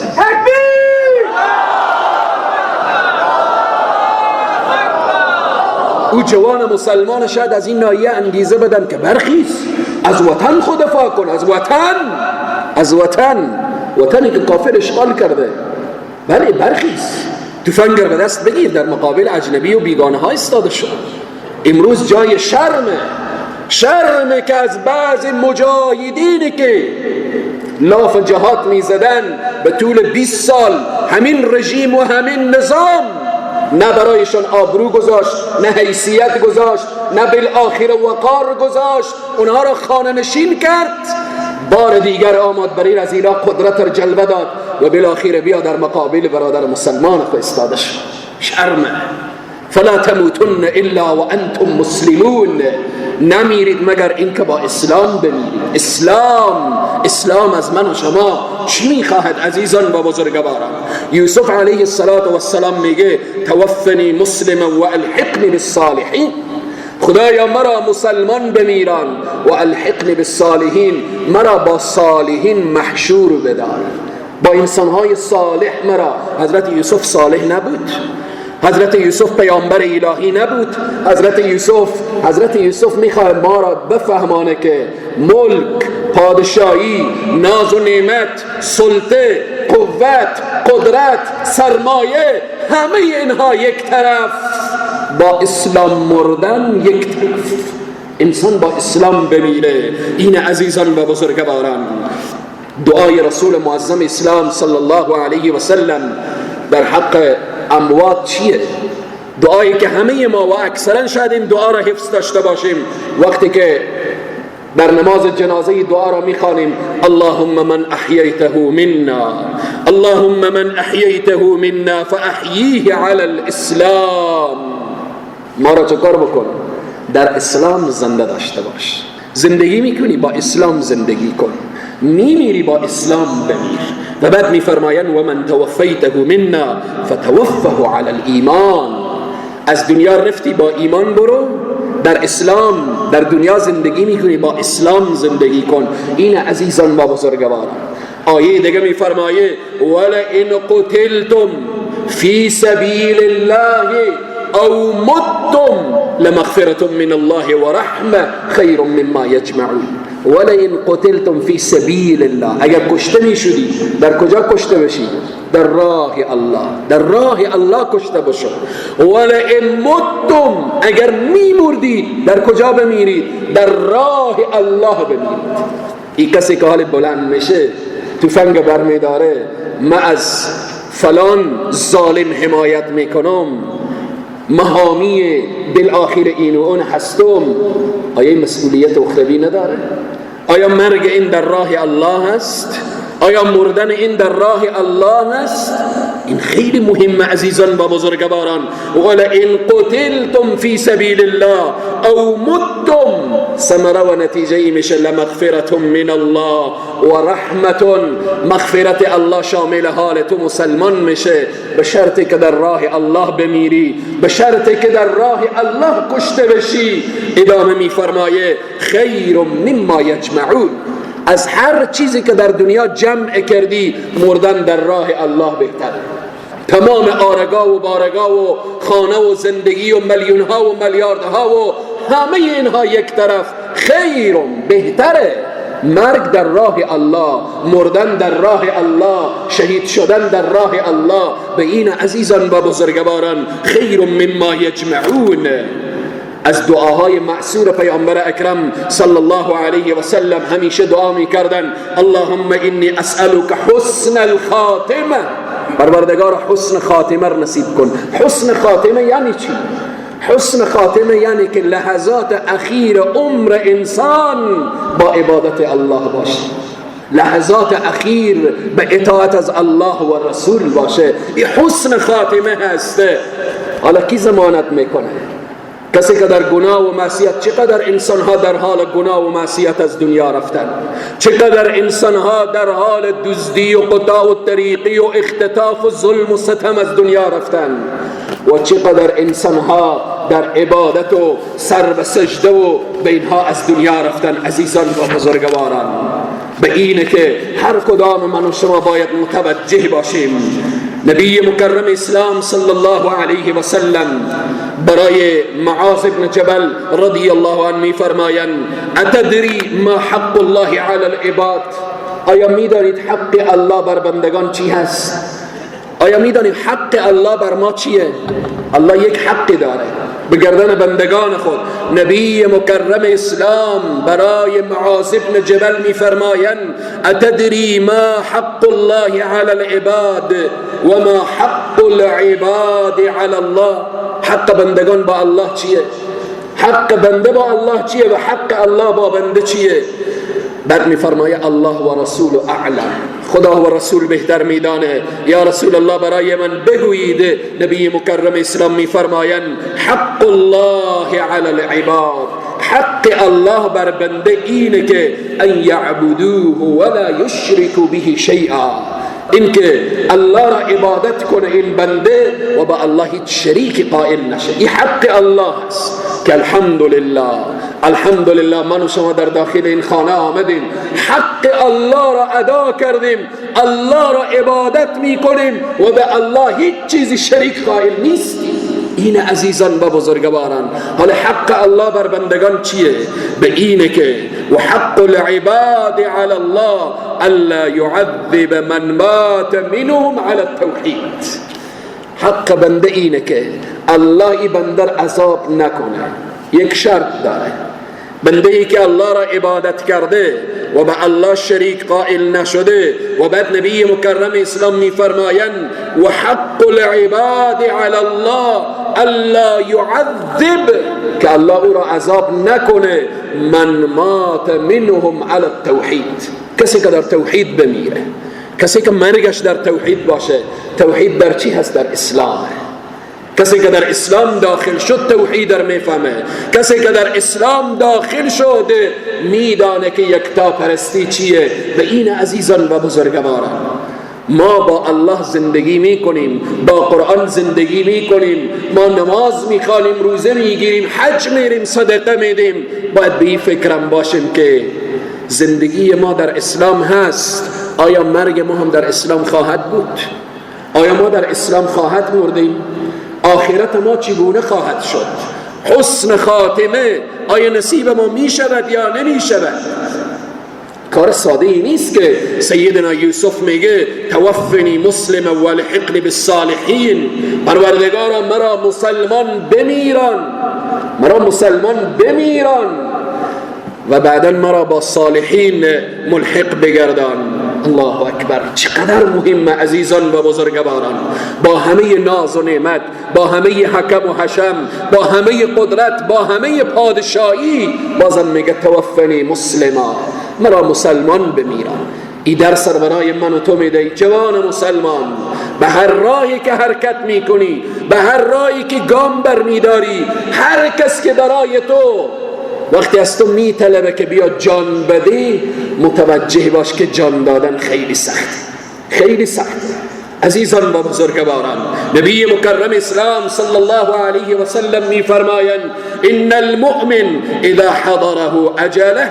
او جوان مسلمان شاید از این نایه انگیزه بدن که برخیز، از وطن خود دفاع کن، از وطن، از وطن، وطنی که کافر اشغال کرده. بله برخیز، تفنگ به دست بگیر، در مقابل اجنبی و بیگانه ها ایستاده شد. امروز جای شرمه، شرمه که از بعض مجاهدینی که لاف جهاد میزدن به طول 20 سال همین رژیم و همین نظام نه برایشان آبرو گذاشت، نه حیثیت گذاشت، نه بالآخره وقار گذاشت، اونها را خانه نشین کرد. بار دیگر آمد برای از اینا قدرت را جلوه داد و بالآخره بیا در مقابل برادر مسلمان خود ایستاده شد. شرمه. فلا تموتن الا وانتم مسلمون، نمیرید مگر اینکه با اسلام بمیرید. اسلام، اسلام از من و شما چی میخواهد عزیزان و بزرگواران؟ یوسف علیه السلام میگه توفنی مسلما و الحقنی بالصالحین، خدایا مرا مسلمان بمیران و الحقنی بالصالحین، مرا با صالحین محشور بدار، با انسانهای صالح مرا. حضرت یوسف صالح نبود، حضرت یوسف پیامبر الهی نبود. حضرت یوسف میخواه ما را بفهمانه که ملک، پادشاهی، ناز و نعمت، سلطه، قوت، قدرت، سرمایه، همه اینها یک طرف، با اسلام مردن یک طرف. انسان با اسلام بمیره. این عزیزان و بزرگواران، دعای رسول معظم اسلام صلی الله علیه و سلم در حق اموات چیه؟ دعایی که همه ما و اکثرا شاید این دعا را حفظ داشته باشیم. وقتی که در نماز جنازه دعا را میخوانیم، اللهم من احییته منا، اللهم من احییته منا فاحییه علی الاسلام. ما را چکار بکن؟ در اسلام زنده داشته باش. زندگی میکنی با اسلام زندگی کن، میمیری با اسلام بمیر. و بعد میفرمایند و من توفیته منا فتوفه علی الایمان. از دنیا رفتی با ایمان برو، در اسلام، در دنیا زندگی میکنی، با اسلام زندگی کن. این عزیزان و بزرگواران. آیه دیگه میفرمایه ولئن قتلتم فی سبیل الله او متم لمغفرة من الله ورحمة خیر مما یجمعون. ولئن قتلتم فی سبیل الله، اگر کشته میشدی، در کجا کشته بشی؟ در راه الله، در راه الله کشته بشو. ولئن متم، اگر میمردید، در کجا بمیرید؟ در راه الله بمیرید. این کسی که حال بلند میشه، تفنگ برمیداره، من از فلان ظالم حمایت میکنم، محامی بالآخر این و اون هستم، آیا مسئولیت اخروی نداره؟ آیا مرگ این در راه الله است؟ آیا مردن این در راه الله است؟ این خیلی مهم عزیزان و بزرگواران. ولئن قتلتم فی سبیل الله او متم، ثمره و نتیجه ای میشه لمغفرة من الله و رحمة. مغفرت الله شامل حال تو مسلمان میشه، به شرطی که در راه الله بمیری، به شرطی که در راه الله کشته بشی. ادامه میفرمایه خیر مما یجمعون، از هر چیزی که در دنیا جمع کردی، مردن در راه الله بهتره. تمام آرگا و بارگا و خانه و زندگی و میلیون ها و میلیاردها و همه اینها یک طرف، خیر بهتره مرگ در راه الله، مردن در راه الله، شهید شدن در راه الله. به این عزیزان و بزرگواران خیر مما یجمعون. از دعاهای معصور پیامبر اکرم صلی الله علیه و سلم همیشه دعا میکردن اللهم انی اسألک حسن الخاتمه، پروردگار حسن خاتمه را نصیب کن. حسن خاتمه یعنی چی؟ حسن خاتمه یعنی که لحظات اخیر عمر انسان با عبادت الله باشه، لحظات اخیر به اطاعت از الله و رسول باشه. این حسن خاتمه هسته. حالا کی ضمانت میکنه؟ کسی که در گناه و معصیت، چقدر انسانها در حال گناه و معصیت از دنیا رفتن، چقدر انسانها در حال دزدی و قطاع و طریقی و اختطاف و ظلم و ستم از دنیا رفتن، و چقدر انسانها در عبادت و سر به سجده و به اینها از دنیا رفتن. عزیزان و بزرگواران، به اینه که هر کدام من و شما باید متوجه باشیم. نبی مکرم اسلام صلی الله علیه و سلم برای معاذ بن جبل رضی الله عنه میفرمایند اتدری ما حق الله علی العباد، آیا میدانید حق الله بر بندگان چی هست؟ آیا میدانید حق الله بر ما چیه؟ الله یک حقی داره به گردن بندگان خود. نبی مکرم اسلام برای معاذ بن جبل میفرمایند اتدری ما حق الله علی العباد و ما حق العباد علی الله، حق بندگان با الله چیه؟ حق بنده با الله چیه و حق الله با بنده چیه؟ بعد میفرمایه الله و رسول اعلم، خدا و رسول بهتر میدانه. یا رسول الله برای من بگویید. نبی مکرم اسلام میفرمایند حق الله علی العباد، حق الله بر بنده اینه که ان یعبدوه ولا یشرکوا به شیئا، اینکه الله را عبادت کنه این بنده و با الله هیچ شریک قائل نشه. این حق الله است که الحمدلله، الحمدلله من و شما در داخل این خانه آمدیم، حق الله را ادا کردیم، الله را عبادت میکنیم و به الله هیچ چیزی شریک قائل نیستیم. این عزیزان و بزرگواران، حالا حق الله بر بندگان چیه؟ به اینه که و حق العباد علی الله الا يعذب من مات منهم علی التوحید. حق بنده اینه که الله ای بنده عذاب نکنه. یک شرط داره، بنده ای که الله را عبادت کرده و به الله شریک قائل نشده، و بعد نبی مکرم اسلام میفرمایند و حق العباد علی الله الا يعذب، که الله او را عذاب نکنه، من مات منهم علی التوحید، کسی که در توحید بمیره، کسی که مرگش در توحید باشه. توحید در چی هست؟ در اسلام. کسی که در اسلام داخل شد توحید در میفهمه، کسی که در اسلام داخل شد میدانه که یکتا پرستی چیه. به این عزیزان و بزرگواران، ما با الله زندگی میکنیم، با قرآن زندگی میکنیم، ما نماز میخوانیم، روزه میگیریم، حج میریم، صدقه میدیم. باید به این فکرم باشیم که زندگی ما در اسلام هست. آیا مرگ ما هم در اسلام خواهد بود؟ آیا ما در اسلام خواهد مردیم؟ آخرت ما چگونه خواهد شد؟ حسن خاتمه آیا نصیب ما می شود یا نمی شود؟ کار ساده ای نیست که سیدنا یوسف میگه توفنی مسلم والحقنی بالصالحین، پروردگارا مرا مسلمان بمیران، مرا مسلمان بمیران و بعدا مرا با صالحین ملحق بگردان. الله اکبر، چقدر مهمه عزیزان و بزرگواران. با همه ناز و نعمت، با همه حکم و حشم، با همه قدرت، با همه پادشاهی، بازم میگه توفنی مسلما، مرا مسلمان بمیران. ای درس برای من و تو میده جوان مسلمان. به هر راهی که حرکت میکنی، به هر راهی که گام برمیداری، هر کس که برای تو وقتی از تو میطلبه که بیا جان بدی، متوجه باش که جان دادن خیلی سخت، خیلی سخت. عزیزان و بزرگواران، نبی مکرم اسلام صلی الله علیه و سلم میفرمایند ان المؤمن اذا حضره اجله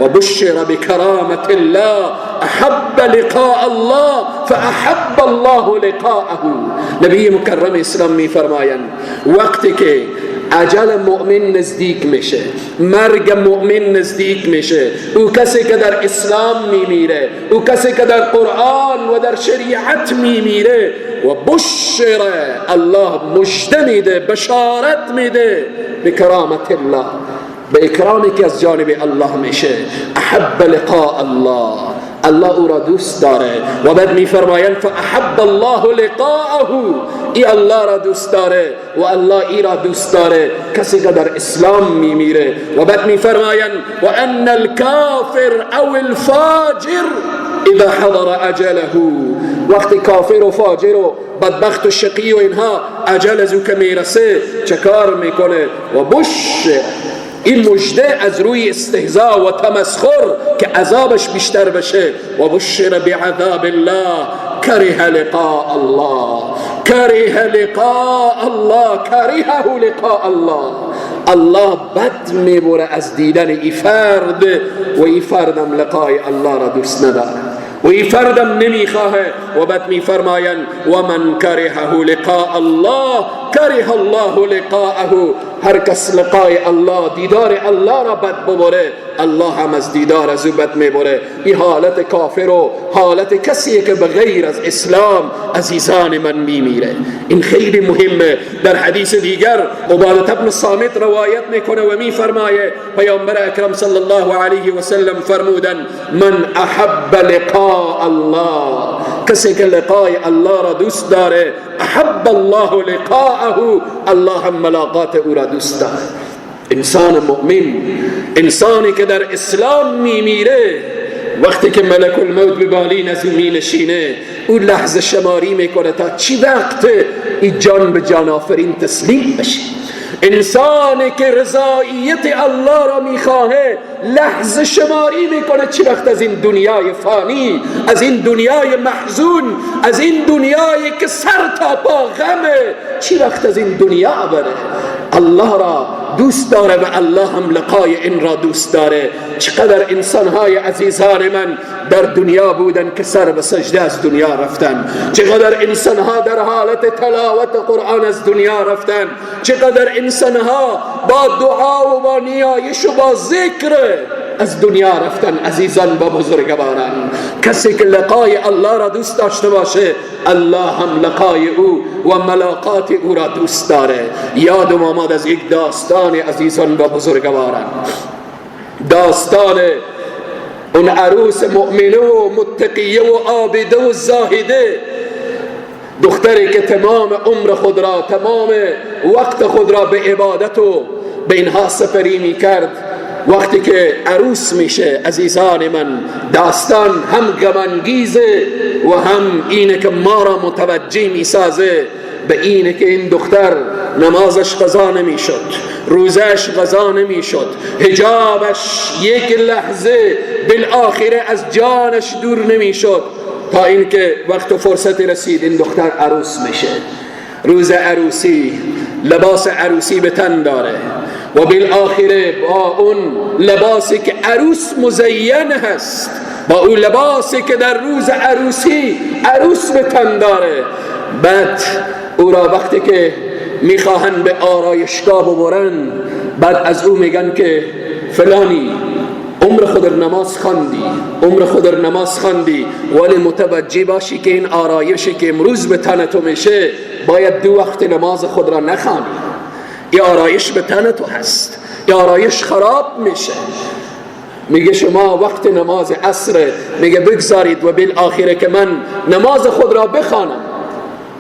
وبشر بكرامة الله احب لقاء الله فاحب الله لقاءه. نبی مکرم اسلام میفرمایند وقتی که اجل مؤمن نزدیک میشه، مرگ مؤمن نزدیک میشه، او کسی که در اسلام میمیره، او کسی که در قرآن و در شریعت میمیره، و بشر الله مژده میده، بشارت میده به کرامت الله، به اکرامی که از جانب الله میشه. احب لقاء الله، الله او را دوست داره. و بعد میفرمایند فاحب الله لقاءه، ای الله را دوست داره و الله ای را دوست داره، کسی که در اسلام میمیره. و بعد میفرمایند و ان الكافر او الفاجر اذا حضر اجله، وقتی کافر و فاجر و بدبخت و شقی و اینها اجل از او که میرسه چه کار میکنه؟ و بش، این مژده از روی استهزاء و تمسخر که عذابش بیشتر بشه. و بشر بعذاب الله کره لقاء الله، کره لقاء الله، کرهه لقاء الله. الله بد میبره از دیدن ای فرد، و ای فردم لقای الله را دوست نداره و ای فردم نمیخواه. و بعد میفرمایند و من کرهه لقاء الله کره الله لقاءه، هر کس لقای الله، دیدار الله را بد ببره، الله هم از دیدار از او بد میبره. این حالت کافر و حالت کسیه که به غیر از اسلام عزیزان من میمیره. این خیلی مهمه. در حدیث دیگر عبادة ابن صامت روایت میکنه و میفرمایه پیامبر اکرم صلی الله علیه و سلم فرمودن من احب لقاء الله، کسی که لقای الله را دوست داره، احب الله لقاءه، الله هم ملاقات او را دوست داره. انسان مؤمن، انسانی که در اسلام میمیره، وقتی که ملک الموت به بالین از او مینشینه، او لحظه شماری میکنه تا چی وقت این جان به جان آفرین تسلیم بشه. انسانی که رضاییت الله را میخواهه لحظه شماری میکنه چی وقت از این دنیای فانی، از این دنیای محزون، از این دنیایی که سر تا پا غمه، چی وقت از این دنیا بره. الله را دوست داره و الله هم لقای این را دوست داره. چقدر انسانهای عزیزان من در دنیا بودن که سر به سجده از دنیا رفتن، چقدر انسانها در حالت تلاوت قرآن از دنیا رفتن، چقدر انسانها با دعا و با نیایش و با ذکر از دنیا رفتن. عزیزان و بزرگواران، کسی که لقای الله را دوست داشته باشه، الله هم لقای او و ملاقات او را دوست داره. یادم آمد از یک داستان عزیزان و بزرگواران، داستان اون عروس مؤمنه و متقیه و عابده و زاهده، دختری که تمام عمر خود را، تمام وقت خود را به عبادت و به اینها سپری می کرد. وقتی که عروس میشه عزیزان من، داستان هم غم انگیزه و هم اینه که ما را متوجه میسازه به اینه که این دختر نمازش قضا نمیشد، روزش قضا نمیشد، حجابش یک لحظه بالآخره از جانش دور نمیشد، تا اینکه وقت و فرصت رسید، این دختر عروس میشه. روز عروسی لباس عروسی به تن داره و بالآخره با اون لباسی که عروس مزین هست، با اون لباسی که در روز عروسی عروس به تن داره، بعد او را وقتی که میخواهن به آرایشگاه ببرن، بعد از او میگن که فلانی عمر خود نماز خواندی، عمر خود نماز خواندی، ولی متوجه باشی که این آرایشی که امروز به تن تو میشه باید 2 وقت نماز خود را نخوانی. این آرایش به تن تو هست، این آرایش خراب میشه. میگه شما وقت نماز عصر، میگه بگذارید و بالآخره که من نماز خود را بخوانم،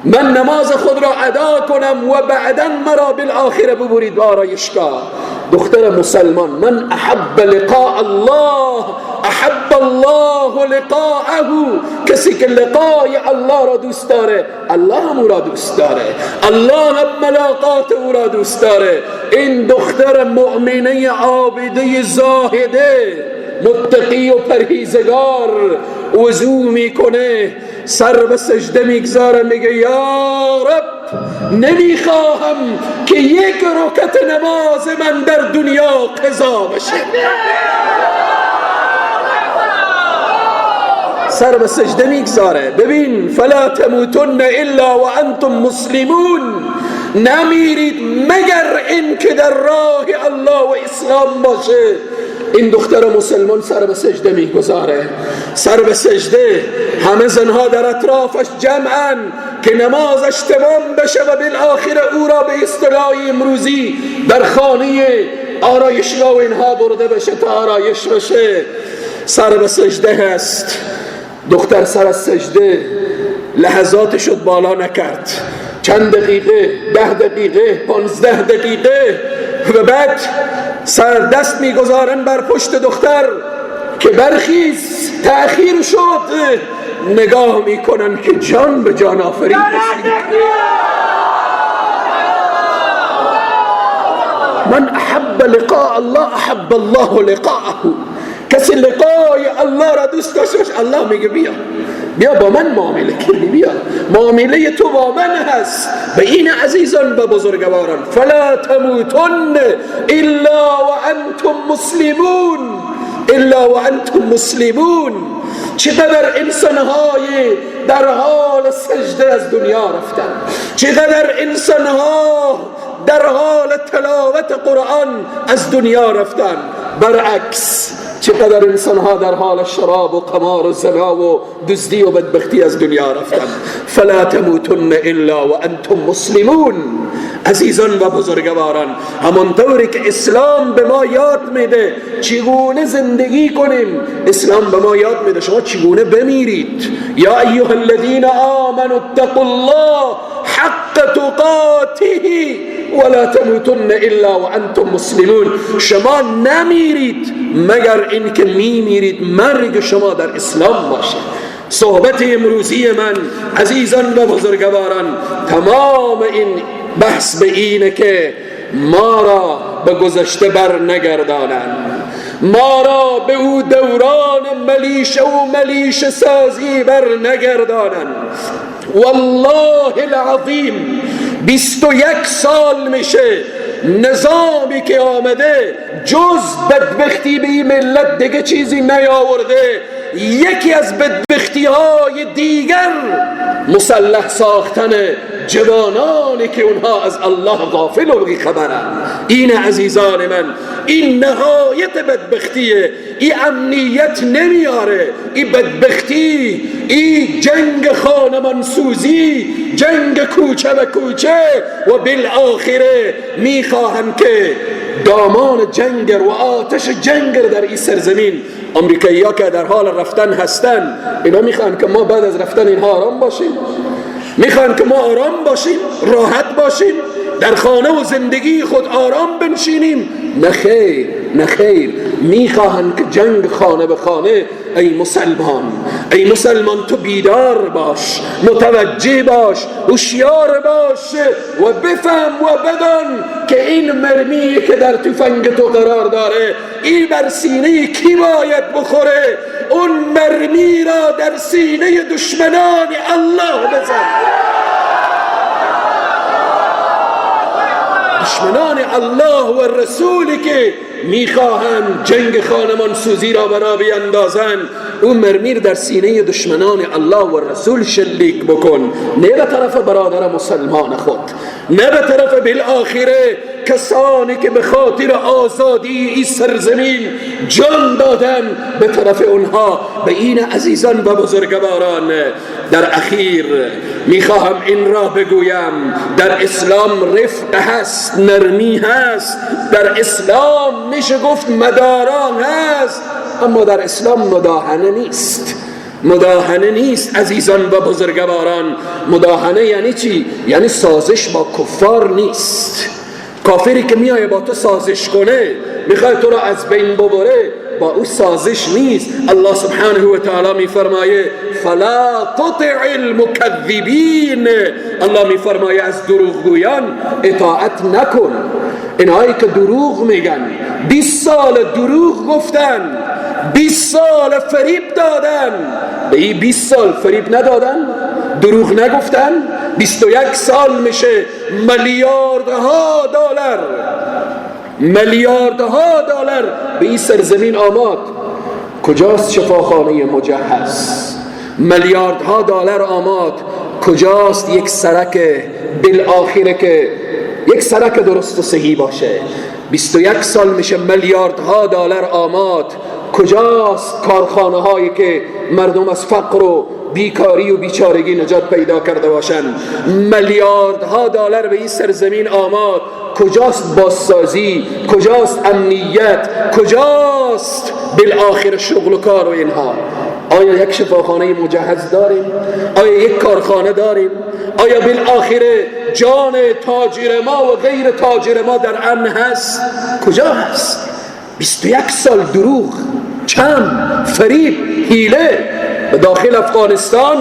من نماز خود را ادا کنم و بعدا مرا بالآخره ببرید به آرایشگاه. دختر مسلمان، من احب لقاء الله احب الله لقاءه، کسی که لقای الله را دوست داره الله هم او را دوست داره، الله هم ملاقات او را دوست داره. این دختر مؤمنه عابده زاهده متقی و پرهیزگار وضو میکنه، سر به سجده میگذاره، میگه یا رب نمیخواهم که یک رکعت نماز من در دنیا قضا بشه. سر به سجده میگذاره. ببین فلا تموتن الا وانتم مسلمون، نمیرید مگر این که در راه الله و اسلام باشه. این دختر مسلمان سر به سجده میگذاره، سر به سجده، همه زنها در اطرافش جمعن که نمازش تمام بشه و بالآخره او را به اصطلاح امروزی در خانه آرایشگاه و اینها برده بشه تا آرایش بشه. سر به سجده هست دختر، سر از سجده لحظات شد بالا نکرد، چند دقیقه، 10 دقیقه، 15 دقیقه، و بعد سر دست میگذارن بر پشت دختر که برخیز، تأخیر شد. نگاه میکنن که جان به جان آفرین رسید. من احب لقاء الله احب الله لقاءه، کسی لقای الله را دوست داشته باشه الله میگه بیا، بیا با من معامله کردی، بیا معامله تو با من هست. به این عزیزان و بزرگواران، فلا تموتن الا وانتم مسلمون، الا وانتم مسلمون. چقدر انسانهای در حال سجده از دنیا رفتن، چقدر انسانها در حال تلاوت قرآن از دنیا رفتن، برعکس چقدر انسانها در حال شراب و قمار و زنا و دزدی و بدبختی از دنیا رفتن. فلا تموتن الا وانتم مسلمون. عزیزان و بزرگواران، همانطوری که اسلام به ما یاد میده چگونه زندگی کنیم، اسلام به ما یاد میده شما چگونه بمیرید. یا ایها الذین آمنوا اتقوا الله حق تقاته ولا تموتن الا وانتم مسلمون. شما نمیرید مگر اینکه میمیرید مرگ شما در اسلام باشه. صحبت امروزی من عزیزان و بزرگواران، تمام این بحث به اینه که ما را به گذشته بر نگردانند، ما را به او دوران ملیشه و ملیشه سازی بر نگردانند. والله العظیم 21 سال میشه نظامی که آمده جز بدبختی به این ملت دیگه چیزی نیاورده. یکی از بدبختی های دیگر مسلح ساختن جوانانی که اونها از الله غافل و بی‌خبرند. این عزیزان من، این نهایت بدبختیه. این امنیت نمیاره، این بدبختی، این جنگ خانمانسوزی، جنگ کوچه به کوچه، و بالآخره میخواهم که دامان جنگ و آتش جنگ در این سرزمین، امریکایی ها که در حال رفتن هستن، اینا میخوان که ما بعد از رفتن اینها آرام باشیم، میخوان که ما آرام باشیم، راحت باشیم، در خانه و زندگی خود آرام بنشینیم. نه خیر، نه خیر، میخواهند که جنگ خانه به خانه. ای مسلمان، ای مسلمان، تو بیدار باش، متوجه باش، هوشیار باش و بفهم و بدان که این مرمی که در تفنگ تو قرار داره، این بر سینه کی باید بخوره؟ اون مرمی را در سینه دشمنان الله بزن. دشمنان الله و رسولی که میخواهند جنگ خانمان سوزی را برا بیندازند، اون مرمیر در سینه دشمنان الله و رسول شلیک بکن، نه به طرف برادر مسلمان خود، نه به طرف بالآخره کسانی که به خاطر آزادی این سرزمین جان دادن، به طرف اونها. به این عزیزان و بزرگواران، در اخیر میخواهم این را بگویم، در اسلام رفق هست، نرمی هست، در اسلام میشه گفت مدارا هست، اما در اسلام مداهنه نیست. مداهنه نیست عزیزان و بزرگواران. مداهنه یعنی چی؟ یعنی سازش با کفار نیست. کافری که میایه با تو سازش کنه، میخواد تو را از بین ببره، با او سازش نیست. الله سبحانه و تعالی میفرمایه فلا تطع المکذبین. الله میفرمایه از دروغگویان اطاعت نکن. اینهایی که دروغ میگن، 20 سال دروغ گفتن، 20 سال فریب دادن. به این 20 سال فریب ندادن، دروغ نگفتن، 21 سال میشه میلیاردها دلار، میلیاردها دلار به این سرزمین آمد. کجاست شفاخانه مجهز؟ میلیاردها دلار آمد. کجاست یک سرک بالآخره که یک سرک درست و صحیح باشه؟ 21 سال میشه میلیاردها دلار آمد. کجاست کارخانه هایی که مردم از فقر و بیکاری و بیچارگی نجات پیدا کرده باشند؟ میلیاردها دلار به این سرزمین آمد. کجاست بازسازی؟ کجاست امنیت؟ کجاست بالآخر شغل و کار و اینها؟ آیا یک شفاخانه مجهز داریم؟ آیا یک کارخانه داریم؟ آیا بالآخر جان تاجر ما و غیر تاجر ما در امن هست؟ کجا هست؟ 21 سال دروغ، چند فریب، حیله. به داخل افغانستان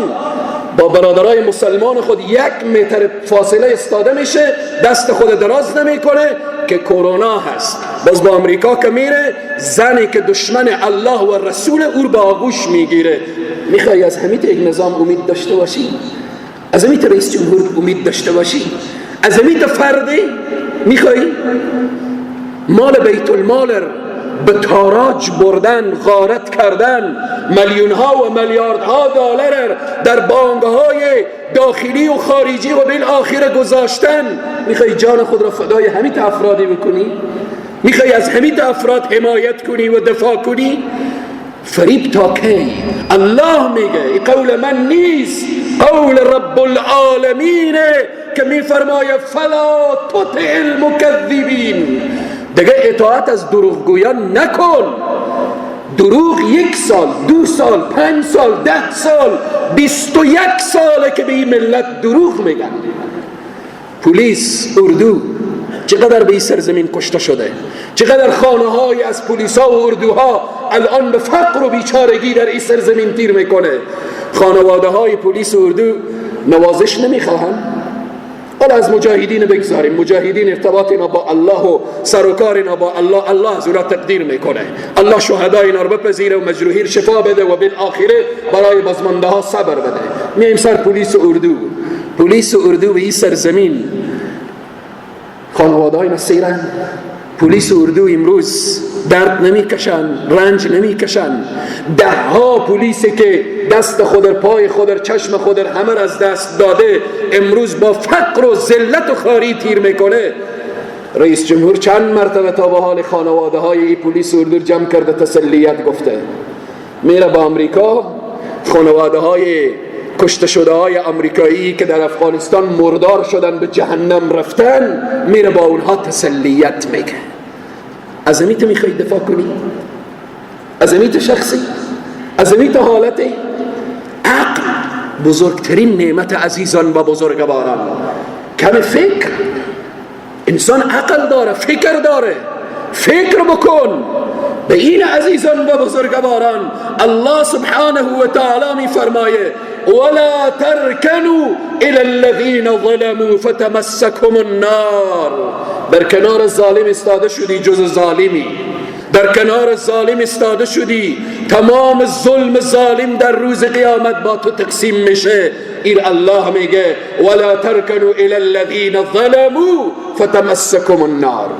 با برادرای مسلمان خود 1 متر فاصله استاده میشه، دست خود دراز نمیکنه که کرونا هست. باز با آمریکا که میره، زنی که دشمن الله و رسول او رو به آغوش میگیره. میخوای از همین یک نظام امید داشته باشی؟ از همین رئیس جمهور امید داشته باشی؟ از همین فردی میخوای؟ مال بیت المال به تاراج بردن، غارت کردن، میلیون ها و میلیاردها دلار در بانک های داخلی و خارجی و بالآخره گذاشتن. میخوای جان خود را فدای همین افرادی بکنی؟ میخوای از همین افراد حمایت کنی و دفاع کنی؟ فریب تا کی؟ الله میگه، این قول من نیست، قول رب العالمینه که میفرمایه فلا تطع المکذبین. دیگه اطاعت از دروغگویان نکن. دروغ 1 سال، 2 سال، 5 سال، 10 سال، 21 ساله که به این ملت دروغ میگن. پلیس اردو چقدر به این سرزمین کشته شده، چقدر خانه های از پلیس ها و اردوها الان به فقر و بیچارگی در این سرزمین تیر میکنه. خانواده های پلیس و اردو نوازش نمیخواهند. حالا از مجاهدین بگذاریم، مجاهدین ارتباط اینا با الله و سر و کار اینا با الله، الله از اونا تقدیر میکنه، الله شهدای اینا رو بپذیره و مجروحین شفا بده و بالآخره برای بازمانده ها صبر بده. میایم سر پلیس و اردو. پلیس و اردو به این سرزمین خانواده های سیرن. پلیس و اردو امروز درد نمیکشن، رنج نمیکشن. ده ها پلیسی که دست خود، پای خود، چشم خود همه از دست داده، امروز با فقر و ذلت و خواری تیر میکنه. رئیس جمهور چند مرتبه تا به حال خانواده های ای پلیس اردو جمع کرده تسلیت گفته. میره با آمریکا، خانواده های کشته شده های آمریکایی که در افغانستان مردار شدن به جهنم رفتن، میره با اونها تسلیت میگه. از امیت میخوای دفاع کنی؟ از امیت شخصی؟ از امیت حالتی؟ عقل بزرگترین نعمت عزیزان و بزرگواران. کم فکر، انسان عقل داره، فکر داره، فکر بکن. به این عزیزان و بزرگواران الله سبحانه و تعالی میفرمایه ولا ترکنوا الى الذين ظلموا فتمسكم النار. بر کنار ظالم استاده شدی، جز ظالمی. در کنار ظالم استاده شدی، تمام ظلم ظالم در روز قیامت با تو تقسیم میشه. این الله میگه ولا ترکنوا الى الذین ظلموا فتمسکم النار.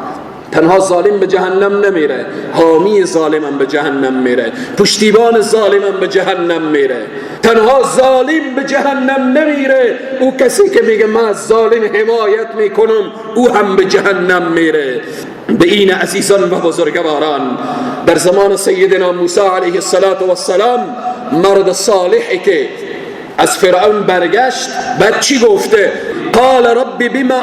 تنها ظالم به جهنم نمیره، حامی ظالمم به جهنم میره، پشتیبان ظالمم به جهنم میره. تنها ظالم به جهنم نمیره، او کسی که میگه من از ظالم حمایت میکنم او هم به جهنم میره. به این عزیزان و بزرگواران، در زمان سیدنا موسی علیه السلام مرد صالحی که از فرعون برگشت، بعد چی گفته؟ قال رب بما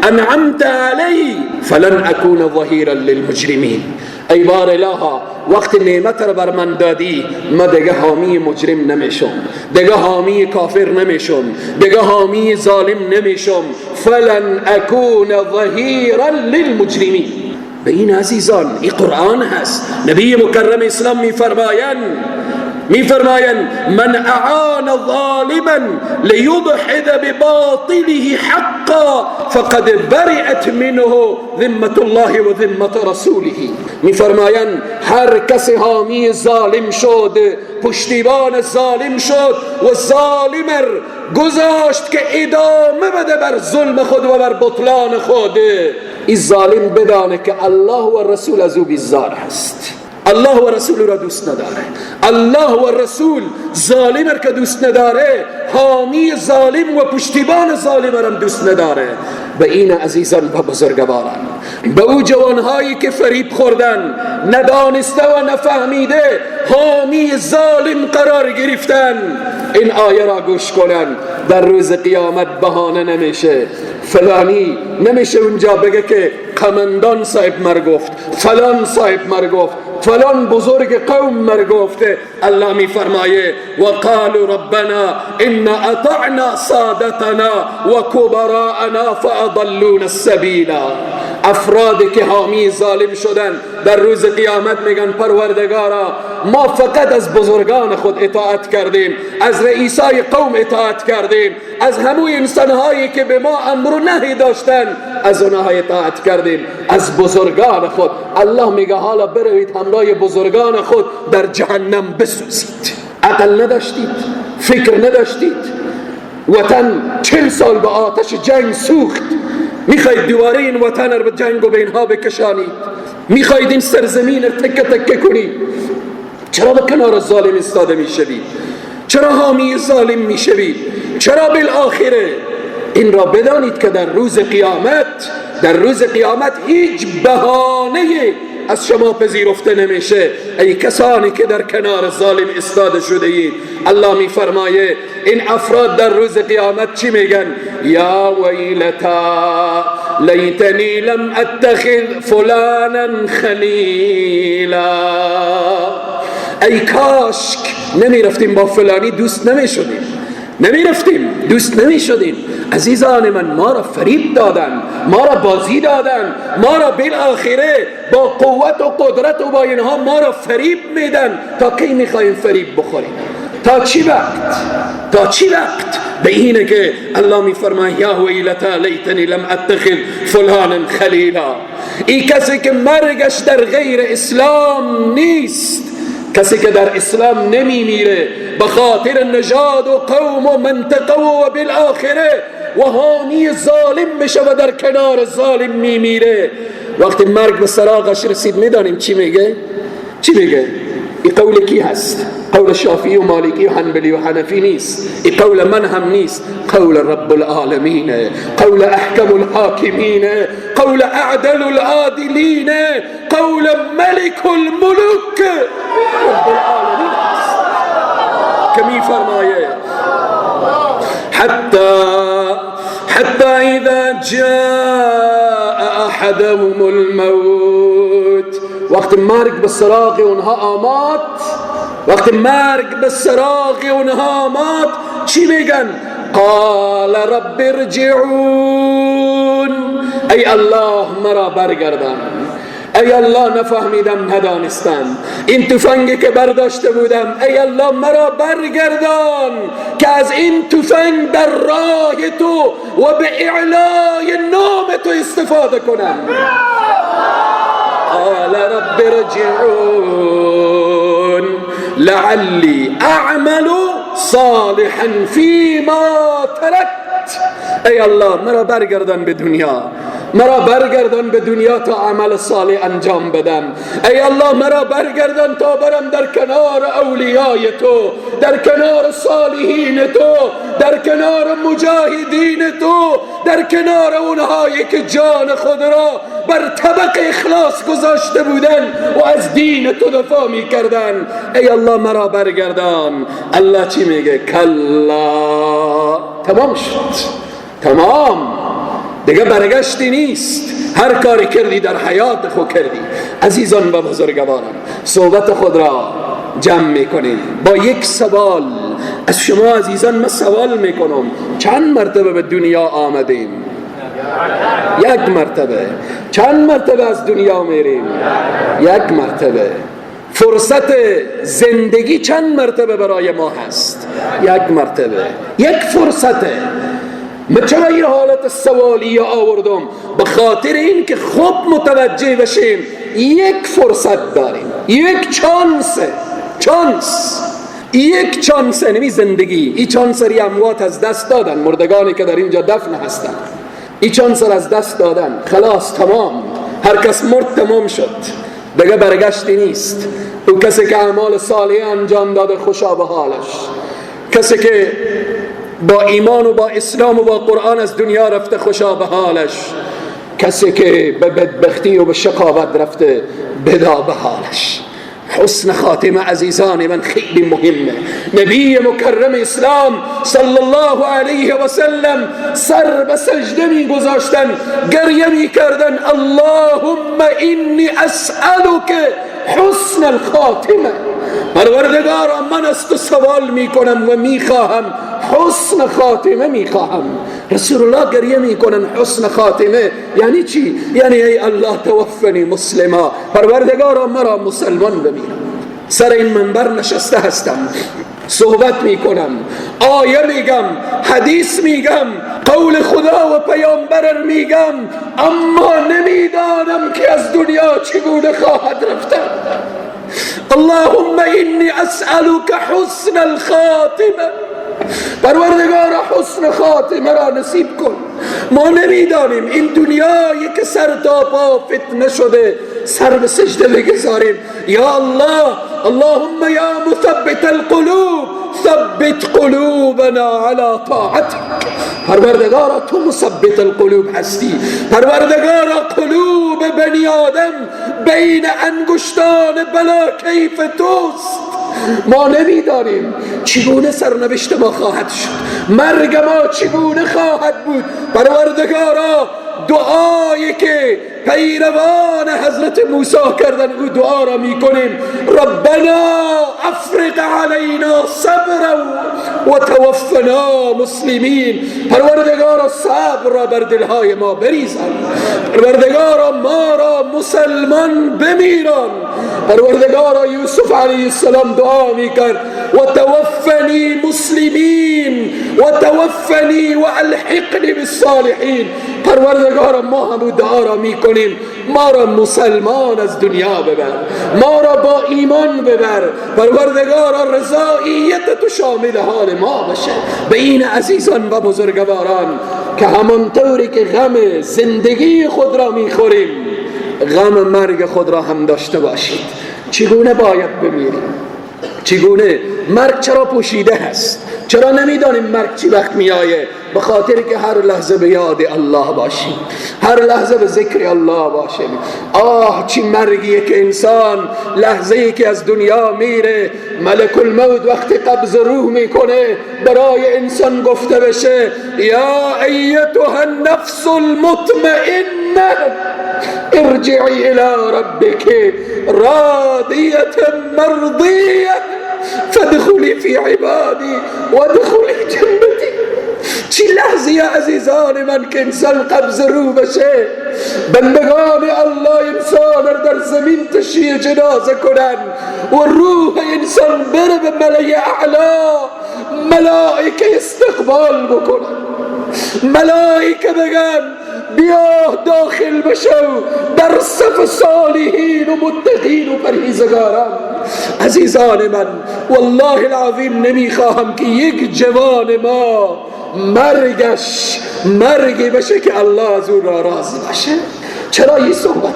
انعمت علی فلن اکون ظهیرا للمجرمین. ای بار الها، وقت نعمت را بر من دادی، ما دیگه حامی مجرم نمیشم، دیگه حامی کافر نمیشم، دیگه حامی ظالم نمیشم. فلن اکون ظهیرا للمجرمین. به این عزیزان، این قرآن هست. نبی مکرم اسلام میفرمایند من اعان ظالما لیدحض بباطله حقا فقد برئت منه ذمة الله و ذمة رسوله. میفرمایند هر کسی حامی ظالم شد، پشتیبان ظالم شد و ظالم گذاشت که ادامه بده بر ظلم خود و بر بطلان خود، این ظالم بدانه که الله و رسول از او بیزار هست. الله و رسول را دوست نداره. الله و رسول ظالم را که دوست نداره، حامی ظالم و پشتیبان ظالم را دوست نداره. به این عزیزان و بزرگواران، به او جوانهایی که فریب خوردن، ندانسته و نفهمیده حامی ظالم قرار گرفتن، این آیه را گوش کنن. در روز قیامت بهانه نمیشه، فلانی نمیشه اونجا بگه که قمندان صاحب مر گفت، فلان صاحب مر گفت، فلان بزرگ قوم مر گفته. الله می فرمایه و قالوا ربنا انا اطعنا سادتنا و کبراءنا فاضلونا السبیل. افرادی که حامی ظالم شدن در روز قیامت میگن پروردگارا ما فقط از بزرگان خود اطاعت کردیم، از رئیسای قوم اطاعت کردیم، از هموی انسانهایی که به ما امر و نهی داشتن از اونها اطاعت کردیم، از بزرگان خود. الله میگه حالا بروید همراه بزرگان خود در جهنم بسوزید. عقل نداشتید، فکر نداشتید، وطن 40 سال به آتش جنگ سوخت، میخواید دوباره این وطن رو به جنگ و به اینها بکشانید، میخواید این سرزمین رو تکه تکه کنید. چرا به کنار ظالم ایستاده میشوید؟ چرا حامی ظالم میشوید؟ چرا بالآخره؟ این را بدانید که در روز قیامت، در روز قیامت هیچ بهانه از شما پذیرفته نمیشه. ای کسانی که در کنار ظالم ایستاده شده اید، الله میفرمایه این افراد در روز قیامت چی میگن؟ یا ویلتا لیتنی لم اتخذ فلانا خلیلا. ای کاش نمیرفتیم با فلانی دوست نمیشدیم، نمیرفتیم دوست نمیشدیم. عزیزان من، ما را فریب دادن، ما را بازی دادن، ما را بالآخره با قوت و قدرت و با اینها ما را فریب میدن. تا کی میخوایم فریب بخوریم؟ تا چی وقت؟ تا چی وقت؟ به اینه که الله میفرماید یا ویلتا لیتنی لم اتخذ فلانا خلیلا. این کسی که مرگش در غیر اسلام نیست، کسی که در اسلام نمیمیره به خاطر نژاد و قوم و منطقه و بالآخره و حامی ظالم بشه و در کنار ظالم میمیره، وقتی مرگ به سراغش رسید میدانیم چی میگه؟ چی میگه؟ این قول کی هست؟ قول شافعی و مالکی و حنبلی و حنفی نیست، این قول من هم نیست، قول رب العالمین، قول احکم الحاکمین، قول اعدل العادلین، قول ملک الملوک رب العالمین است که میفرمایه حتی اذا جاء احدهم الموت. وقت مرگ به سراغ اونها آمد، وقتی مرگ به سراغ اونها آمد چی میگن؟ قال رب ارجعون. ای الله مرا برگردان، ای الله نفهمیدم ندانستم، این تفنگی که برداشته بودم، ای الله مرا برگردان که از این تفنگ در راه تو و به اعلای نام تو استفاده کنم. قال رب ارجعون لعلی اعمل صالحا فیما ترکت. ای الله مرا برگردان به دنیا، مرا برگردان به دنیا تا عمل صالح انجام بدم. ای الله مرا برگردان تا برم در کنار اولیای تو، در کنار صالحین تو، در کنار مجاهدین تو، در کنار اونهایی که جان خود را بر طبق اخلاص گذاشته بودن و از دین تو دفاع میکردن. ای الله مرا برگردان. الله چی میگه؟ کلا، تمام شد، تمام، دیگه برگشتی نیست. هر کاری کردی در حیات خود کردی. عزیزان و بزرگوارم، صحبت خود را جمع میکنیم با یک سوال از شما عزیزان. من سوال میکنم، چند مرتبه به دنیا آمدیم؟ یک مرتبه. چند مرتبه از دنیا میریم؟ یک مرتبه. فرصت زندگی چند مرتبه برای ما هست؟ یک مرتبه، یک فرصته. من چرا این حالت سوالی آوردم؟ به خاطر این که خوب متوجه بشیم یک فرصت داریم، یک چانس، چانس، یک چانس، نمی زندگی. این چانس ری اموات از دست دادن، مردگانی که در اینجا دفن هستن این چانس را از دست دادن، خلاص تمام، هر کس مرد تمام شد، دیگه برگشتی نیست. او کسی که اعمال صالح انجام داده خوشا به حالش، کسی که با ایمان و با اسلام و با قرآن از دنیا رفته خوشا به حالش، کسی که به بدبختی و به شقاوت رفته بدا به حالش. حسن خاتمه عزیزان من خیلی مهمه. نبی مکرم اسلام صلی الله علیه و سلم سر به سجده می گذاشتن، گریه می کردن، اللهم انی اسألک حسن الخاتمه. پروردگارا من از تو سوال می کنم و می خواهم حسن خاتمه می خواهم. رسول الله گریه می کنن حسن خاتمه یعنی چی؟ یعنی ای الله توفنی مسلما، پروردگارا مرا مسلمان بمیرم. سر این منبر نشسته هستم، صحبت می کنم، آیه میگم، حدیث میگم، قول خدا و پیامبر میگم، اما نمیدانم که از دنیا چگونه خواهد رفتن. اللهم اینی اسألک حسن الخاتمه. پروردگارا حسن خاتمه را نصیب کن. ما نمیدانیم این دنیایی که سر تا پا فتنه شده سر به سجده بگذاریم. یا الله، اللهم یا مثبت القلوب ثبت قلوبنا على طاعتك. پروردگارا تو مثبت القلوب هستی. پروردگارا قلوب بنی آدم بین انگشتان بلا کیف توست. ما نمیدانیم چگونه سرنوشت ما خواهد شد، مرگ ما چگونه خواهد بود. پروردگارا دعایی که پیروان حضرت موسی کردن او دعا را میکنیم، ربنا افرغ علینا صبرا و توفنا مسلمین. پروردگارا صبر را بر دلهای ما بریزن، پروردگارا ما را مسلمان بمیران. پروردگارا یوسف علیه السلام دعا میکرد و توفنی مسلمین و توفنی و الحقنی بالصالحین. پروردگارا ما هم دعا را میکنیم، ما را مسلمان از دنیا ببر، ما را با ایمان ببر. پروردگارا رضاییت تو شامل حال ما باشه. به این عزیزان و بزرگواران که همانطوری که غم زندگی خود را میخوریم، غم مرگ خود را هم داشته باشید. چگونه باید بمیریم؟ چگونه؟ مرگ چرا پوشیده هست؟ چرا نمیدانیم مرگ چی وقت میآیه؟ به خاطر که هر لحظه به یاد الله باشیم، هر لحظه به ذکر الله باشیم. آه چی مرگیه که انسان لحظه ای که از دنیا میره، ملک الموت وقتی قبض روح میکنه، برای انسان گفته بشه یا ایتها النفس المطمئنه ارجعی الى ربک راضیه مرضیه فادخلی فی عبادی وادخلی جنتی. چی لحظه یا عزیزان من که انسان قبض روح بشه، بندگان الله انسان را در زمین تشییع جنازه کنن و روح انسان بره به ملأ اعلی، ملائکه استقبال بکنن، ملائکه بگن بیا داخل بشو در صف صالحین و متقین و پرهیزگاران. عزیزان من، والله العظیم نمیخواهم که یک جوان ما مرگش مرگی بشه که الله از او راضی باشه. چرا این صحبت؟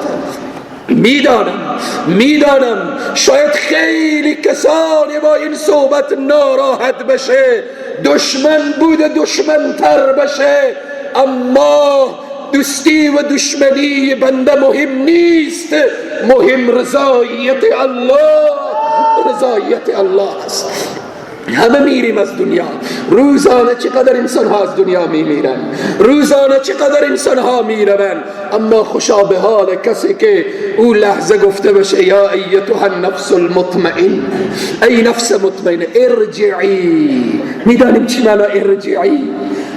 میدانم شاید خیلی کسانی با این صحبت ناراحت بشه، دشمن بوده دشمن تر بشه، اما دوستی و دشمنی بنده مهم نیست، مهم رضایت الله، رضایت الله است. همه میریم از دنیا، روزانه چقدر انسان ها از دنیا میمیرن، روزانه چقدر انسان ها میرون، اما خوشا به حال کسی که او لحظه گفته بشه یا ایتها النفس المطمئن، ای نفس مطمئن ارجعی. میدانیم چی معنا ارجعی؟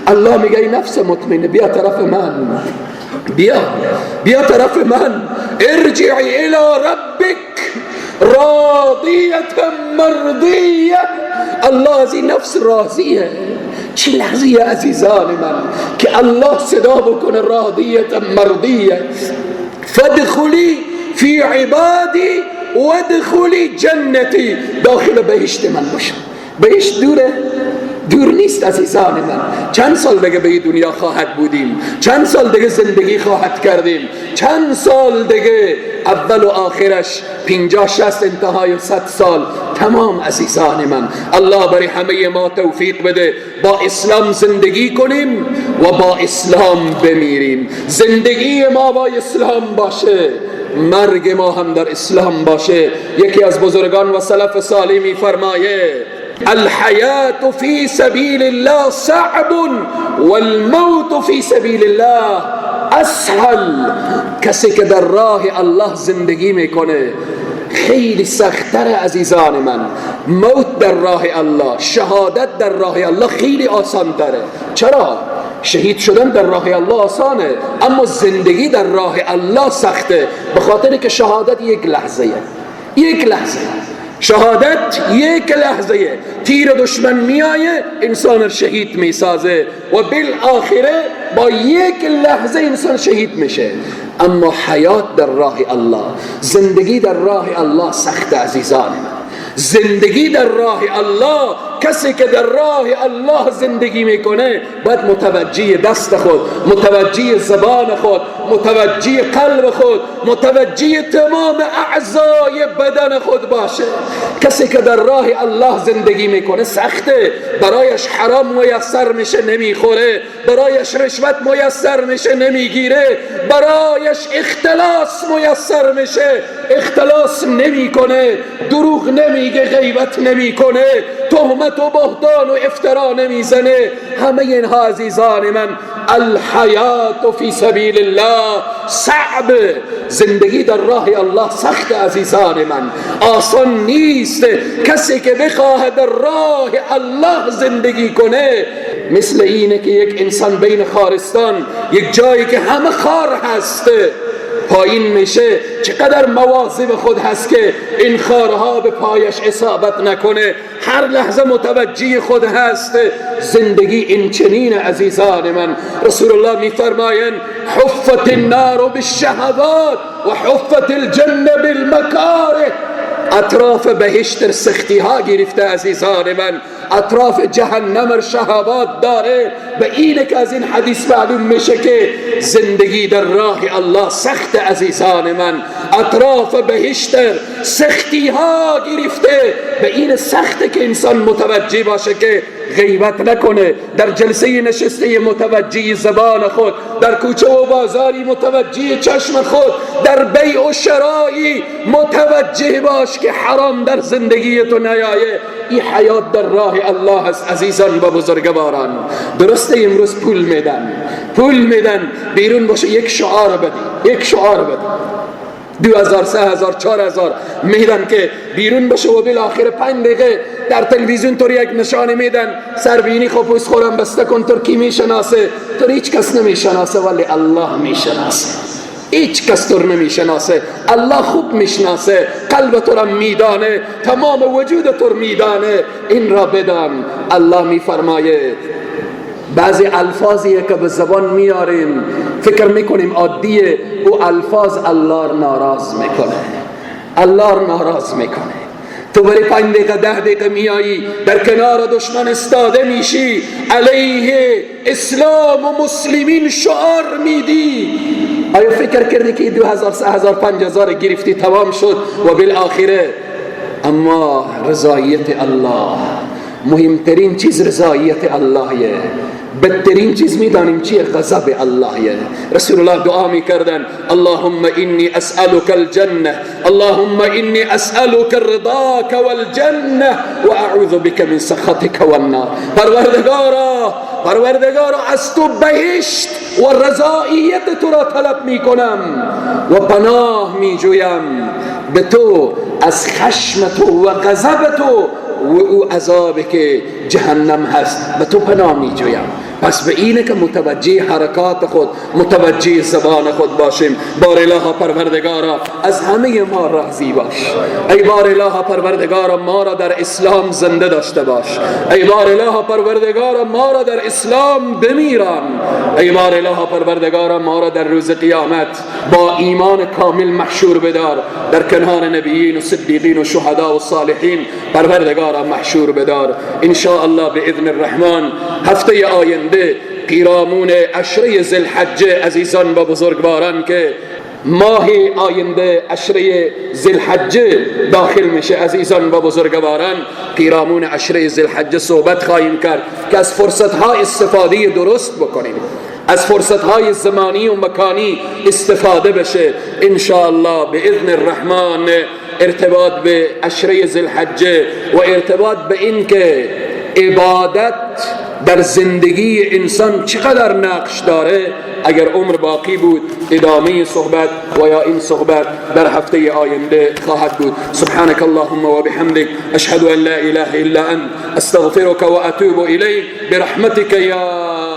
الله میگه ای نفس مطمئنه بیا طرف من، بیا طرف من، ارجعی الی ربک راضیه مرضیه. الله از این نفس راضیه. چه لحظه عزیزان من که الله صدا بکنه راضیه مرضیه، فادخلی فی عبادی وادخلی جنتی، داخل بهشت من باشه. بهشت دوره؟ دور نیست عزیزان من. چند سال دیگه به دنیا خواهد بودیم، چند سال دیگه زندگی خواهد کردیم، چند سال دیگه، اول و آخرش 50 60 انتهای 100 سال تمام. عزیزان من، الله برای همه ما توفیق بده با اسلام زندگی کنیم و با اسلام بمیریم. زندگی ما با اسلام باشه، مرگ ما هم در اسلام باشه. یکی از بزرگان و سلف صالح می‌فرمایه الحیات فی سبیل الله صعب والموت فی سبیل الله اسهل. کسی که در راه الله زندگی میکنه خیلی سخت‌تر عزیزان من. موت در راه الله، شهادت در راه الله خیلی آسان‌تره. چرا؟ شهید شدن در راه الله آسانه، اما زندگی در راه الله سخته، به خاطر که شهادت یک لحظه، یک لحظه، شهادت یک لحظه، تیر دشمن میایه انسان شهید میسازه و بالآخره با یک لحظه انسان شهید میشه. اما حیات در راه الله، زندگی در راه الله سخت عزیزان من. زندگی در راه الله، کسی که در راه الله زندگی میکنه باید متوجه دست خود، متوجه زبان خود، متوجه قلب خود، متوجه تمام اعضای بدن خود باشه. کسی که در راه الله زندگی میکنه سخته، برایش حرام میسر میشه نمیخوره، برایش رشوت میسر میشه نمیگیره، برایش اختلاس میسر میشه اختلاس نمیکنه، دروغ نمیگه، غیبت نمیکنه، تهمت و بهتان و افترا نمیزنه. همه اینها عزیزان من الحیات فی سبیل الله صعب. زندگی در راه الله سخت عزیزان من، آسان نیست. کسی که بخواهد در راه الله زندگی کنه مثل اینه که یک انسان بین خارستان، یک جایی که همه خار هست، پایین میشه، چقدر مواظب خود هست که این خارها به پایش اصابت نکنه، هر لحظه متوجه خود هست. زندگی این چنین عزیزان من. رسول الله میفرمایند حفت النار بالشهوات و حفت الجنه بالمکاره. اطراف بهشت سختی ها گرفته عزیزان من، اطراف جهنم شهوات داره. به اینه که از این حدیث معلوم میشه که زندگی در راه الله سخت عزیزان من، اطراف بهشت سختی ها گرفته. به این سخته که انسان متوجه باشه که غیبت نکنه، در جلسه نشسته متوجه زبان خود، در کوچه و بازاری متوجه چشم خود، در بیع و شرایی متوجه باش که حرام در زندگی تو نیایه. این حیات در راه الله است عزیزان و بزرگواران. درسته امروز پول میدن، پول میدن بیرون باشه یک شعار بدی، یک شعار بدی، 2000 3000 4000 میدن که بیرون باشه و بالاخره 5 دقیقه در تلویزیون تو یک نشانه میدن، سربینی خب پوست خورم بسته کن، تو کی میشناسه؟ تو هیچ کس نمیشناسه ولی الله میشناسه. هیچ کس تو نمیشناسه، الله خوب میشناسه، قلب تو را میدانه، تمام وجود تو میدانه. این را بدان. الله میفرمایه بعضی الفاظیه که به زبان میاریم فکر میکنیم عادیه، او الفاظ الله رو ناراض میکنه، الله رو ناراض میکنه. تو برای 5 دقیقه 10 دقیقه میایی در کنار دشمن استاده میشی، علیه اسلام و مسلمین شعار میدی. آیا فکر کردی که 2000 3000 5000 گرفتی تمام شد و بالآخره؟ اما رضایت الله مهمترین چیز، رضایت اللهیه. بدترین چیز میدانیم چیه؟ غضب اللهیه. رسول الله دعا میکردن اللهم انی اسألک الجنه، اللهم انی اسألک رضاک والجنه و اعوذ بک من سخطک والنار. پروردگارا، پروردگارا از تو بهشت و رضاییت تو را طلب میکنم و پناه میجویم به تو از خشم تو و غضب تو و او عذاب که جهنم هست، به تو پناه میجویم. پس به اینه که متوجه حرکات خود، متوجه زبان خود باشیم. بار اله پروردگارا از همه ما راضی باش. ای بار اله پروردگارا ما را در اسلام زنده داشته باش. ای بار اله پروردگارا ما را در اسلام بمیران. ای بار اله پروردگارا ما را در روز قیامت با ایمان کامل محشور بدار، در کنار نبیین و صدیقین و شهدا و صالحین پروردگارا محشور بدار. ان شاء الله باذن الرحمن هفته آینده پیرامون عشره ذوالحجه عزیزان و بزرگواران که ماه آینده عشره ذوالحجه داخل میشه، عزیزان و بزرگواران پیرامون عشره ذوالحجه صحبت خواهیم کرد که از فرصتها استفاده درست بکنیم، از فرصتهای زمانی و مکانی استفاده بشه. ان شاء الله باذن الرحمن ارتباط به عشره ذوالحجه و ارتباط به این که عبادت در زندگی انسان چقدر نقش داره، اگر عمر باقی بود ادامه صحبت و یا این صحبت در هفته آینده خواهد بود. سبحانك اللهم و بحمدك اشهد ان لا اله الا انت استغفرك و اتوب الیک برحمتك یا